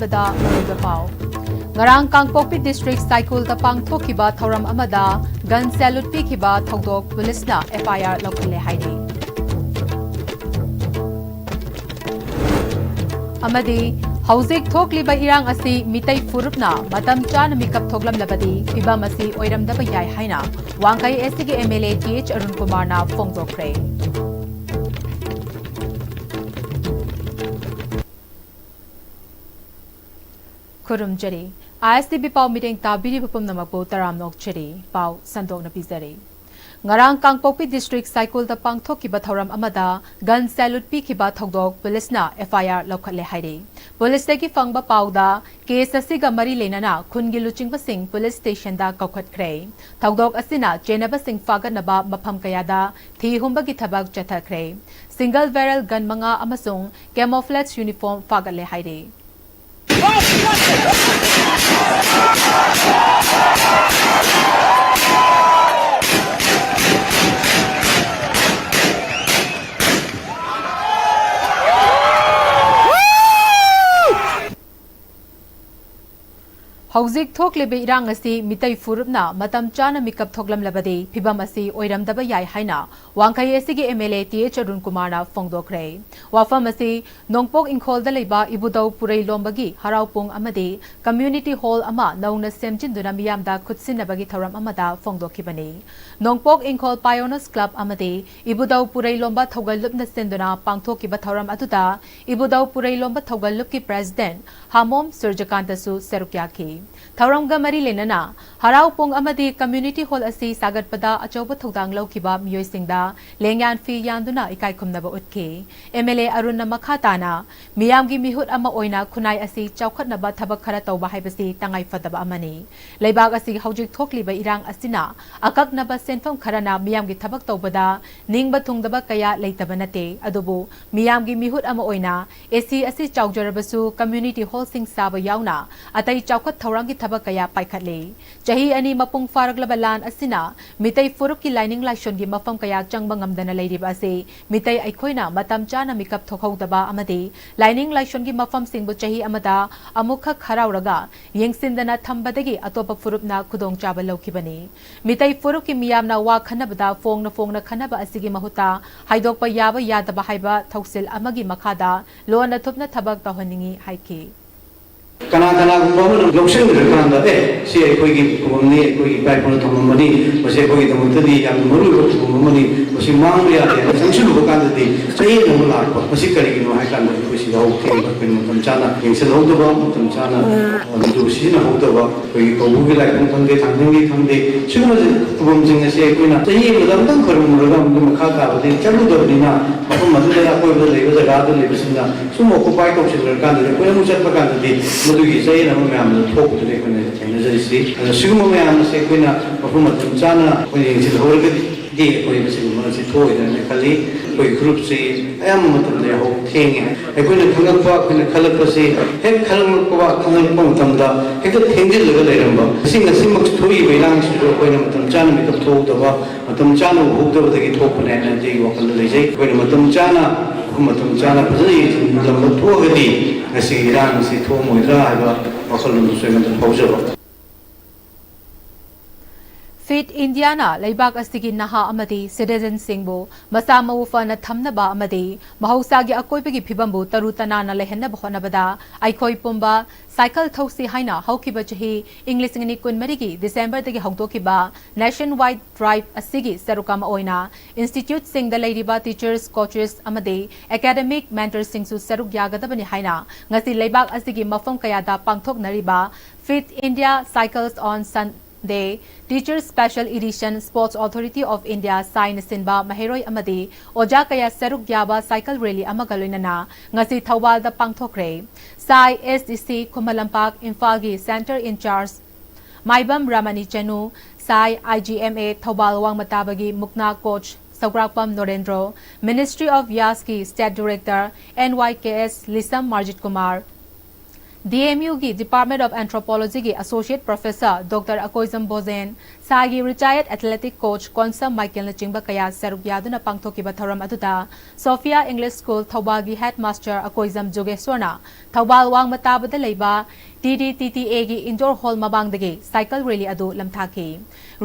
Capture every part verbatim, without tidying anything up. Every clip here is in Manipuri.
ꯗ ꯃꯔꯨꯑꯣꯏꯕ ꯄꯥꯎ꯫ ꯉꯔꯥꯡ ꯀꯥꯡꯄꯣꯛꯄꯤ ꯗꯤꯁꯇ꯭ꯔꯤꯛ ꯁꯥꯏꯀꯨꯜꯗ ꯄꯥꯡꯊꯣꯛꯈꯤꯕ ꯊꯧꯔꯝ ꯑꯃꯗ ꯒꯟ ꯁꯦꯂꯨꯠ ꯄꯤꯈꯤꯕ ꯊꯧꯗꯣꯛ ꯄꯨꯂꯤꯁꯅ F I R ꯂꯧꯈꯠꯂꯦ ꯍꯥꯏꯔꯤ꯫ ꯑꯃꯗꯤ ꯍꯧꯖꯤꯛ ꯊꯣꯛꯂꯤꯕ ꯏꯔꯥꯡ ꯑꯁꯤ ꯃꯤꯇꯩ ꯐꯨꯔꯨꯞꯅ ꯃꯇꯝ ꯆꯥꯅ ꯃꯤꯀꯞ ꯊꯣꯛꯂꯝꯂꯕꯗꯤ ꯐꯤꯚꯝ ꯑꯁꯤ ꯑꯣꯏꯔꯝꯗꯕ ꯌꯥꯏ ꯍꯥꯏꯅ ꯋꯥꯡꯈꯩ S Cꯒꯤ M L A T H Arun ꯀꯨꯃꯥꯔꯅ ꯐꯣꯡꯗꯣꯛꯈ꯭ꯔꯦ꯫ ꯈꯨꯔꯨꯝꯖꯔꯤ꯫ I S T V ꯄꯥꯎ ꯃꯤꯠꯌꯦꯡ ꯇꯥꯕꯤꯔꯤꯕ ꯄꯨꯝꯅꯃꯛꯄꯨ ꯇꯔꯥꯝꯅ ꯑꯣꯛꯆꯔꯤ꯫ ꯄꯥꯎ ꯁꯟꯗꯣꯛꯅ ꯄꯤꯖꯔꯤ꯫ ꯉꯔꯥꯡ ꯀꯥꯡꯄꯣꯛꯄꯤ ꯗꯤꯁꯇ꯭ꯔꯤꯛ ꯁꯥꯏꯀꯨꯜꯗ ꯄꯥꯡꯊꯣꯛꯈꯤꯕ ꯊꯧꯔꯝ ꯑꯃꯗ ꯒꯟ ꯁꯦꯂꯨꯠ ꯄꯤꯈꯤꯕ ꯊꯧꯗꯣꯛ ꯄꯨꯂꯤꯁꯅ F I R ꯂꯧꯈꯠꯂꯦ ꯍꯥꯏꯔꯤ꯫ ꯄꯨꯂꯤꯁꯇꯒꯤ ꯐꯪꯕ ꯄꯥꯎꯗ, ꯀꯦꯁ ꯑꯁꯤꯒ ꯃꯔꯤ ꯂꯩꯅꯅ ꯈꯨꯟꯒꯤ ꯂꯨꯆꯤꯡꯕꯁꯤꯡ ꯄꯨꯂꯤꯁ ꯁ꯭ꯇꯦꯁꯟꯗ ꯀꯧꯈꯠꯈ꯭ꯔꯦ꯫ ꯊꯧꯗꯣꯛ ꯑꯁꯤꯅ ꯆꯦꯟꯅꯕꯁꯤꯡ ꯐꯥꯒꯠꯅꯕ ꯃꯐꯝ ꯀꯌꯥꯗ ꯊꯤ ꯍꯨꯝꯕꯒꯤ ꯊꯕꯛ ꯆꯠꯊꯈ꯭ꯔꯦ꯫ ꯁꯤꯡꯒꯜ ꯕꯦꯔꯦꯜ ꯒꯟ ꯃꯉꯥ ꯑꯃꯁꯨꯡ ꯀꯦꯃꯣꯐ꯭ꯂꯦꯖ ꯌꯨꯅꯤꯐꯣꯔꯝ ꯐꯥꯒꯠꯂꯦ ꯍꯥꯏꯔꯤ꯫ ꯍꯧꯖꯤꯛ ꯊꯣꯛꯂꯤꯕ ꯏꯔꯥꯡ ꯑꯁꯤ ꯃꯤꯇꯩ ꯐꯨꯔꯨꯞꯅ ꯃꯇꯝ ꯆꯥꯅ ꯃꯤꯀꯞ ꯊꯣꯛꯂꯝꯂꯕꯗꯤ ꯐꯤꯚꯝ ꯑꯁꯤ ꯑꯣꯏꯔꯝꯗꯕ ꯌꯥꯏ ꯍꯥꯏꯅ ꯋꯥꯡꯈꯩ S Cꯒꯤ M L A T H Arun ꯀꯨꯃꯥꯔꯅ ꯐꯣꯡꯗꯣꯛꯈ꯭ꯔꯦ꯫ ꯋꯥꯐꯝ ꯑꯁꯤ ꯅꯣꯡꯄꯣꯛ ꯏꯪꯈꯣꯜꯗ ꯂꯩꯕ ꯏꯕꯨꯙꯧ ꯄꯨꯔꯩ ꯂꯣꯝꯕꯒꯤ ꯍꯔꯥꯎ ꯄꯨꯡ ꯑꯃꯗꯤ ꯀꯝꯃ꯭ꯌꯨꯅꯤꯇꯤ ꯍꯣꯜ ꯑꯃ ꯅꯧꯅ ꯁꯦꯝꯖꯤꯟꯗꯨꯅ ꯃꯤꯌꯥꯝꯗ ꯈꯨꯠꯁꯤꯟꯅꯕꯒꯤ ꯊꯧꯔꯝ ꯑꯃꯗ ꯐꯣꯡꯗꯣꯛꯈꯤꯕꯅꯤ꯫ ꯅꯣꯡꯄꯣꯛ ꯏꯪꯈꯣꯜ ꯄꯥꯏꯑꯣꯅꯔꯁ ꯀ꯭ꯂꯕ ꯑꯃꯗꯤ ꯏꯕꯨꯙꯧ ꯄꯨꯔꯩ ꯂꯣꯝꯕ ꯊꯧꯒꯜ ꯂꯨꯞꯅ ꯁꯤꯟꯗꯨꯅ ꯄꯥꯡꯊꯣꯛꯈꯤꯕ ꯊꯧꯔꯝ ꯑꯗꯨꯗ ꯏꯕꯨꯙꯧ ꯄꯨꯔꯩ ꯂꯣꯝꯕ ꯊꯧꯒꯜ ꯂꯨꯞꯀꯤ ꯄ꯭ꯔꯦꯁꯤꯗꯦꯟꯠ ꯍꯥꯃꯣꯝ ꯁꯨꯔꯖꯀꯥꯟꯇꯁꯨ ꯁꯔꯨꯛ ꯌꯥꯈꯤ꯫ ꯊꯧꯔꯝꯒ ꯃꯔꯤ ꯂꯩꯅꯅ ꯍꯔꯥꯎ ꯄꯨꯡ ꯑꯃꯗꯤ ꯀꯝꯃ꯭ꯌꯨꯅꯤꯇꯤ ꯍꯣꯜ ꯑꯁꯤ ꯁꯥꯒꯠꯄꯗ ꯑꯆꯧꯕ ꯊꯧꯗꯥꯡ ꯂꯧꯈꯤꯕ ꯃꯤꯑꯣꯏꯁꯤꯡꯗ ꯂꯦꯡꯌꯥꯟ ꯐꯤ ꯌꯥꯟꯗꯨꯅ ꯏꯀꯥꯏ ꯈꯨꯝꯅꯕ ꯎꯠꯈꯤ꯫ M L A ꯑꯔꯨꯟꯅ ꯃꯈꯥ ꯇꯥꯅ ꯃꯤꯌꯥꯝꯒꯤ ꯃꯤꯍꯨꯠ ꯑꯃ ꯑꯣꯏꯅ ꯈꯨꯟꯅꯥꯏ ꯑꯁꯤ ꯆꯥꯎꯈꯠꯅꯕ ꯊꯕꯛ ꯈꯔ ꯇꯧꯕ ꯍꯥꯏꯕꯁꯤ ꯇꯉꯥꯏꯐꯗꯕ ꯑꯃꯅꯤ꯫ ꯂꯩꯕꯥꯛ ꯑꯁꯤ ꯍꯧꯖꯤꯛ ꯊꯣꯛꯂꯤꯕ ꯏꯔꯥꯡ ꯑꯁꯤꯅ ꯑꯀꯛꯅꯕ ꯁꯦꯟꯐꯝ ꯈꯔꯅ ꯃꯤꯌꯥꯝꯒꯤ ꯊꯕꯛ ꯇꯧꯕꯗ ꯅꯤꯡꯕ ꯊꯨꯡꯗꯕ ꯀꯌꯥ ꯂꯩꯇꯕ ꯅꯠꯇꯦ꯫ ꯑꯗꯨꯕꯨ ꯃꯤꯌꯥꯝꯒꯤ ꯃꯤꯍꯨꯠ ꯑꯃ ꯑꯣꯏꯅ A C ꯑꯁꯤ ꯆꯥꯎꯖꯔꯕꯁꯨ ꯀꯝꯃ꯭ꯌꯨꯅꯤꯇꯤ ꯍꯣꯜꯁꯤꯡ ꯁꯥꯕ ꯌꯥꯎꯅ ꯑꯇꯩ ꯆꯥꯎꯈꯠ ꯊꯧꯔꯥꯡ ꯊꯧꯔꯥꯡꯒꯤ ꯊꯕꯛ ꯀꯌꯥ ꯄꯥꯏꯈꯠꯂꯤ꯫ ꯆꯍꯤ ꯑꯅꯤ ꯃꯄꯨꯡ ꯐꯥꯔꯛꯂꯕ ꯂꯥꯟ ꯑꯁꯤꯅ ꯃꯤꯇꯩ ꯐꯨꯔꯨꯞꯀꯤ ꯂꯥꯏꯅꯤꯡ ꯂꯥꯏꯁꯣꯟꯒꯤ ꯃꯐꯝ ꯀꯌꯥ ꯆꯪꯕ ꯉꯝꯗꯅ ꯂꯩꯔꯤꯕ ꯑꯁꯤ ꯃꯤꯇꯩ ꯑꯩꯈꯣꯏꯅ ꯃꯇꯝ ꯆꯥꯅ ꯃꯤꯀꯞ ꯊꯣꯛꯍꯧꯗꯕ ꯑꯃꯗꯤ ꯂꯥꯏꯅꯤꯡ ꯂꯥꯏꯁꯣꯟꯒꯤ ꯃꯐꯝꯁꯤꯡꯕꯨ ꯆꯍꯤ ꯑꯃꯗ ꯑꯃꯨꯛꯈꯛ ꯍꯔꯥꯎꯔꯒ ꯌꯦꯡꯁꯤꯟꯗꯅ ꯊꯝꯕꯗꯒꯤ ꯑꯇꯣꯞꯄ ꯐꯨꯔꯨꯞꯅ ꯈꯨꯗꯣꯡꯆꯥꯕ ꯂꯧꯈꯤꯕꯅꯤ꯫ ꯃꯤꯇꯩ ꯐꯨꯔꯨꯞꯀꯤ ꯃꯤꯌꯥꯝꯅ ꯋꯥ ꯈꯟꯅꯕꯗ ꯐꯣꯡꯅ ꯐꯣꯡꯅ ꯈꯟꯅꯕ ꯑꯁꯤꯒꯤ ꯃꯍꯨꯠꯇ ꯍꯥꯏꯗꯣꯛꯄ ꯌꯥꯕ ꯌꯥꯗꯕ ꯍꯥꯏꯕ ꯊꯧꯁꯤꯜ ꯑꯃꯒꯤ ꯃꯈꯥꯗ ꯂꯣꯟꯅ ꯊꯨꯞꯅ ꯊꯕꯛ ꯇꯧꯍꯟꯅꯤꯡꯏ ꯍꯥꯏꯈꯤ꯫ ꯀꯅꯥ ꯀꯅꯥꯒꯨꯝꯕ ꯑꯃꯅ ꯂꯧꯁꯤꯟꯈ꯭ꯔꯀꯥꯟꯗ, "ꯑꯦ, ꯁꯤ ꯑꯩꯈꯣꯏꯒꯤ ꯈꯨꯕꯝꯅꯤ, ꯑꯩꯈꯣꯏꯒꯤ ꯏꯄꯥ ꯏꯄꯨꯅ ꯊꯝꯃꯝꯕꯅꯤ, ꯃꯁꯤ ꯑꯩꯈꯣꯏꯒꯤꯗꯃꯛꯇꯗꯤ ꯌꯥꯝꯅ ꯃꯔꯨ ꯑꯣꯏꯕ ꯈꯨꯕꯝ ꯑꯃꯅꯤ, ꯃꯁꯤ ꯃꯥꯡꯕ ꯌꯥꯗꯦ" ꯍꯥꯏꯅ ꯆꯪꯁꯤꯜꯂꯨꯕ ꯀꯥꯟꯗꯗꯤ ꯆꯌꯦꯠꯅꯕ ꯂꯥꯛꯄ꯫ ꯃꯁꯤ ꯀꯔꯤꯒꯤꯅꯣ ꯍꯥꯏ ꯀꯥꯟꯗ ꯑꯩꯈꯣꯏ ꯁꯤꯗ ꯍꯧꯈꯤꯕ ꯑꯩꯈꯣꯏꯅ ꯃꯇꯝ ꯆꯥꯅ ꯌꯦꯡꯁꯤꯜꯍꯧꯗꯕ, ꯃꯇꯝ ꯆꯥꯅ, ꯑ, ꯃꯗꯨ ꯁꯤꯖꯤꯟꯅꯍꯧꯗꯕ, ꯑꯩꯈꯣꯏꯒꯤ ꯀꯧꯕꯨꯒꯤ ꯂꯥꯏꯐꯝ ꯈꯪꯗꯦ, ꯊꯥꯡꯖꯤꯡꯒꯤ ꯈꯪꯗꯦ, ꯁꯤꯒꯨꯝꯕ ꯈꯨꯕꯝꯁꯤꯡ ꯑꯁꯤ ꯑꯩꯈꯣꯏꯅ ꯆꯍꯤ ꯑꯃꯗ ꯑꯃꯨꯛꯇꯪ ꯈꯣꯏꯔꯝꯃꯨꯔꯒ ꯑꯃꯨꯛ ꯃꯈꯥ ꯇꯥꯕꯗꯤ ꯆꯠꯂꯨꯗꯕꯅꯤꯅ, ꯃꯐꯝ ꯑꯗꯨꯗ ꯑꯀꯣꯏꯕꯗ ꯂꯩꯕ ꯖꯒꯥꯗ ꯂꯩꯕꯁꯤꯡꯅ ꯁꯨꯝ ꯑꯣꯀꯨꯄꯥꯏ ꯇꯧꯁꯤꯟꯈ꯭ꯔꯀꯥꯟꯗꯗꯤ ꯑꯩꯈꯣꯏ ꯑꯃꯨꯛ ꯆꯠꯄ ꯀꯥꯟꯗꯗꯤ ꯃꯗꯨꯒꯤ ꯆꯌꯦꯠꯅꯕ ꯃꯌꯥꯝꯗꯨ ꯊꯣꯛꯄꯗꯨꯅꯤ ꯑꯩꯈꯣꯏꯅ ꯊꯦꯡꯅꯖꯔꯤꯁꯤ꯫ ꯑꯗꯣ ꯁꯤꯒꯨꯝꯕ ꯃꯌꯥꯝ ꯑꯁꯦ ꯑꯩꯈꯣꯏꯅ ꯃꯐꯝ ꯃꯇꯝ ꯆꯥꯅ ꯑꯩꯈꯣꯏꯅ ꯌꯦꯡꯁꯤꯜꯍꯧꯔꯒꯗꯤ ꯑꯩꯈꯣꯏ ꯃꯁꯤꯒꯨꯝꯕ ꯑꯁꯤ ꯊꯣꯛꯑꯣꯏꯗ꯭ꯔꯅ ꯈꯜꯂꯤ꯫ ꯑꯩꯈꯣꯏ ꯒ꯭ꯔꯨꯞꯁꯤ ꯑꯌꯥꯝꯕ ꯃꯇꯝꯗ ꯌꯥꯍꯧ ꯊꯦꯡꯉꯦ꯫ ꯑꯩꯈꯣꯏꯅ ꯈꯪꯂꯛꯄ, ꯑꯩꯈꯣꯏꯅ ꯈꯜꯂꯛꯄꯁꯤ ꯍꯦꯛ ꯈꯪꯂꯛꯄ, ꯈꯪꯂꯛꯄ ꯃꯇꯝꯗ ꯍꯦꯛꯇ ꯊꯦꯡꯖꯤꯜꯂꯒ ꯂꯩꯔꯝꯕ꯫ ꯉꯁꯤ, ꯉꯁꯤꯃꯛ ꯊꯣꯛꯏꯕ ꯏꯔꯥꯡꯁꯤꯁꯨ ꯑꯩꯈꯣꯏꯅ ꯃꯇꯝ ꯆꯥꯅ ꯃꯤꯀꯞ ꯊꯣꯛꯍꯧꯗꯕ, ꯃꯇꯝ ꯆꯥꯅ ꯎꯍꯧꯗꯕꯗꯒꯤ ꯊꯣꯛꯄꯅꯦ ꯍꯥꯏꯅ ꯑꯩꯒꯤ ꯋꯥꯈꯜꯗ ꯂꯩꯖꯩ꯫ ꯑꯩꯈꯣꯏꯅ ꯃꯇꯝ ꯆꯥꯅ, ꯃꯐꯝ ꯃꯇꯝ ꯆꯥꯅ ꯐꯖꯅ ꯌꯦꯡꯁꯤꯟꯂꯝꯕ ꯊꯣꯛꯑꯒꯗꯤ ꯉꯁꯤꯒꯤ ꯏꯔꯥꯡ ꯑꯁꯤ ꯊꯣꯛꯑꯝꯃꯣꯏꯗ꯭ꯔꯥ ꯍꯥꯏꯕ ꯋꯥꯈꯜꯂꯣꯟꯗꯨꯁꯨ ꯑꯩꯉꯣꯟꯗ ꯐꯥꯎꯖꯕ꯫ ꯐꯤꯠ ꯏꯟꯗꯤꯌꯥꯅ ꯂꯩꯕꯥꯛ ꯑꯁꯤꯒꯤ ꯅꯍꯥ ꯑꯃꯗꯤ ꯁꯤꯇꯤꯖꯟꯁꯤꯡꯕꯨ ꯃꯁꯥ ꯃꯎ ꯐꯅ ꯊꯝꯅꯕ ꯑꯃꯗꯤ ꯃꯍꯧꯁꯥꯒꯤ ꯑꯀꯣꯏꯕꯒꯤ ꯐꯤꯕꯝꯕꯨ ꯇꯔꯨ ꯇꯅꯥꯟꯅ ꯂꯩꯍꯟꯅꯕ ꯍꯣꯠꯅꯕꯗ ꯑꯩꯈꯣꯏ ꯄꯨꯝꯕ ꯁꯥꯏꯀꯜ ꯊꯧꯁꯤ ꯍꯥꯏꯅ ꯍꯧꯈꯤꯕ ꯆꯍꯤ ꯏꯪ ꯂꯤꯁꯤꯡ ꯑꯅꯤ ꯀꯨꯟꯃꯔꯤꯒꯤ ꯗꯤꯁꯦꯝꯕꯔꯗꯒꯤ ꯍꯧꯗꯣꯛꯈꯤꯕ ꯅꯦꯁꯟ ꯋꯥꯏꯗ ꯗ꯭ꯔꯥꯏꯚ ꯑꯁꯤꯒꯤ ꯁꯔꯨꯛ ꯑꯃ ꯑꯣꯏꯅ ꯏꯟꯁꯇꯤꯇ꯭ꯌꯨꯠꯁꯤꯡꯗ ꯂꯩꯔꯤꯕ ꯇꯤꯆꯔꯁ, ꯀꯣꯆꯦꯁ ꯑꯃꯗꯤ ꯑꯦꯀꯥꯗꯦꯃꯤꯛ ꯃꯦꯟꯇꯔꯁꯤꯡꯁꯨ ꯁꯔꯨꯛ ꯌꯥꯒꯗꯕꯅꯤ ꯍꯥꯏꯅ ꯉꯁꯤ ꯂꯩꯕꯥꯛ ꯑꯁꯤꯒꯤ ꯃꯐꯝ ꯀꯌꯥꯗ ꯄꯥꯡꯊꯣꯛꯅꯔꯤꯕ fit India cycles on Sunday teachers special edition sports authority of India, ꯁꯥꯏꯅ ꯁꯤꯟꯕ ꯃꯍꯩꯔꯣꯏ ꯑꯃꯗꯤ ꯑꯣꯖꯥ ꯀꯌꯥ ꯁꯔꯨꯛ ꯌꯥꯕ ꯁꯥꯏꯀꯜ ꯔꯦꯂꯤ ꯑꯃꯒ ꯂꯣꯏꯅꯅ ꯉꯁꯤ ꯊꯧꯕꯥꯜꯗ ꯄꯥꯡꯊꯣꯛꯈ꯭ꯔꯦ꯫ ꯁꯥꯏ ꯑꯦꯁ ꯗꯤ ꯁꯤ ꯈꯨꯃꯟ ꯂꯝꯄꯥꯛ ꯏꯝꯐꯥꯜꯒꯤ centre in-charge Maibam Ramani Chanu, SAI I G M A Thoubal ꯋꯥꯡꯃ ꯇꯥꯕꯒꯤ ꯃꯨꯛꯅꯥ ꯀꯣꯆ ꯁꯧꯒ꯭ꯔꯥꯛꯄꯝ ꯅꯣꯔꯦꯟꯗ꯭ꯔꯣ, ꯃꯤꯅꯤꯁꯇ꯭ꯔꯤ ꯑꯣꯐ ꯌꯥꯁꯀꯤ state director N Y K S Lisham Marjit Kumar, D M U ꯒꯤ Department of Anthropology ꯒꯤ Associate Professor Doctor Akoijam Bojen, ꯁꯥꯏꯒꯤ retired athletic coach ꯀꯣꯟꯁꯝ ꯃꯥꯏꯀꯦꯜꯅꯆꯤꯡꯕ ꯀꯌꯥ ꯁꯔꯨꯛ ꯌꯥꯗꯨꯅ ꯄꯥꯡꯊꯣꯛꯈꯤꯕ ꯊꯧꯔꯝ ꯑꯗꯨꯗ Sophia English School ꯊꯧꯕꯥꯜꯒꯤ headmaster ꯑꯀꯣꯏꯖꯝ ꯖꯨꯒꯦꯁ꯭ꯋꯔꯅ ꯊꯧꯕꯥꯜ ꯋꯥꯡꯃ ꯇꯥꯕꯗ ꯂꯩꯕ T D T T A ꯒꯤ indoor hall ꯃꯃꯥꯡꯗꯒꯤ cycle rally ꯑꯗꯨ ꯂꯝꯊꯥꯈꯤ꯫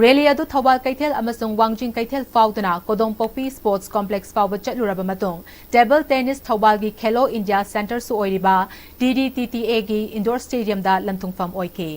Rally ꯑꯗꯨ ꯊꯧꯕꯥꯜ ꯀꯩꯊꯦꯜ ꯑꯃꯁꯨꯡ ꯋꯥꯡꯖꯤꯡ ꯀꯩꯊꯦꯜ ꯐꯥꯎꯗꯨꯅ ꯀꯣꯗꯣꯝꯄꯣꯛꯄꯤ Sports Complex ꯐꯥꯎꯕ ꯆꯠꯂꯨꯔꯕ ꯃꯇꯨꯡ, table tennis ꯊꯧꯕꯥꯜꯒꯤ Khelo India Centre ꯁꯨ ꯑꯣꯏꯔꯤꯕ T D T T A ꯒꯤ indoor stadium ꯗ ꯂꯟꯊꯨꯡꯐꯝ ꯑꯣꯏꯈꯤ꯫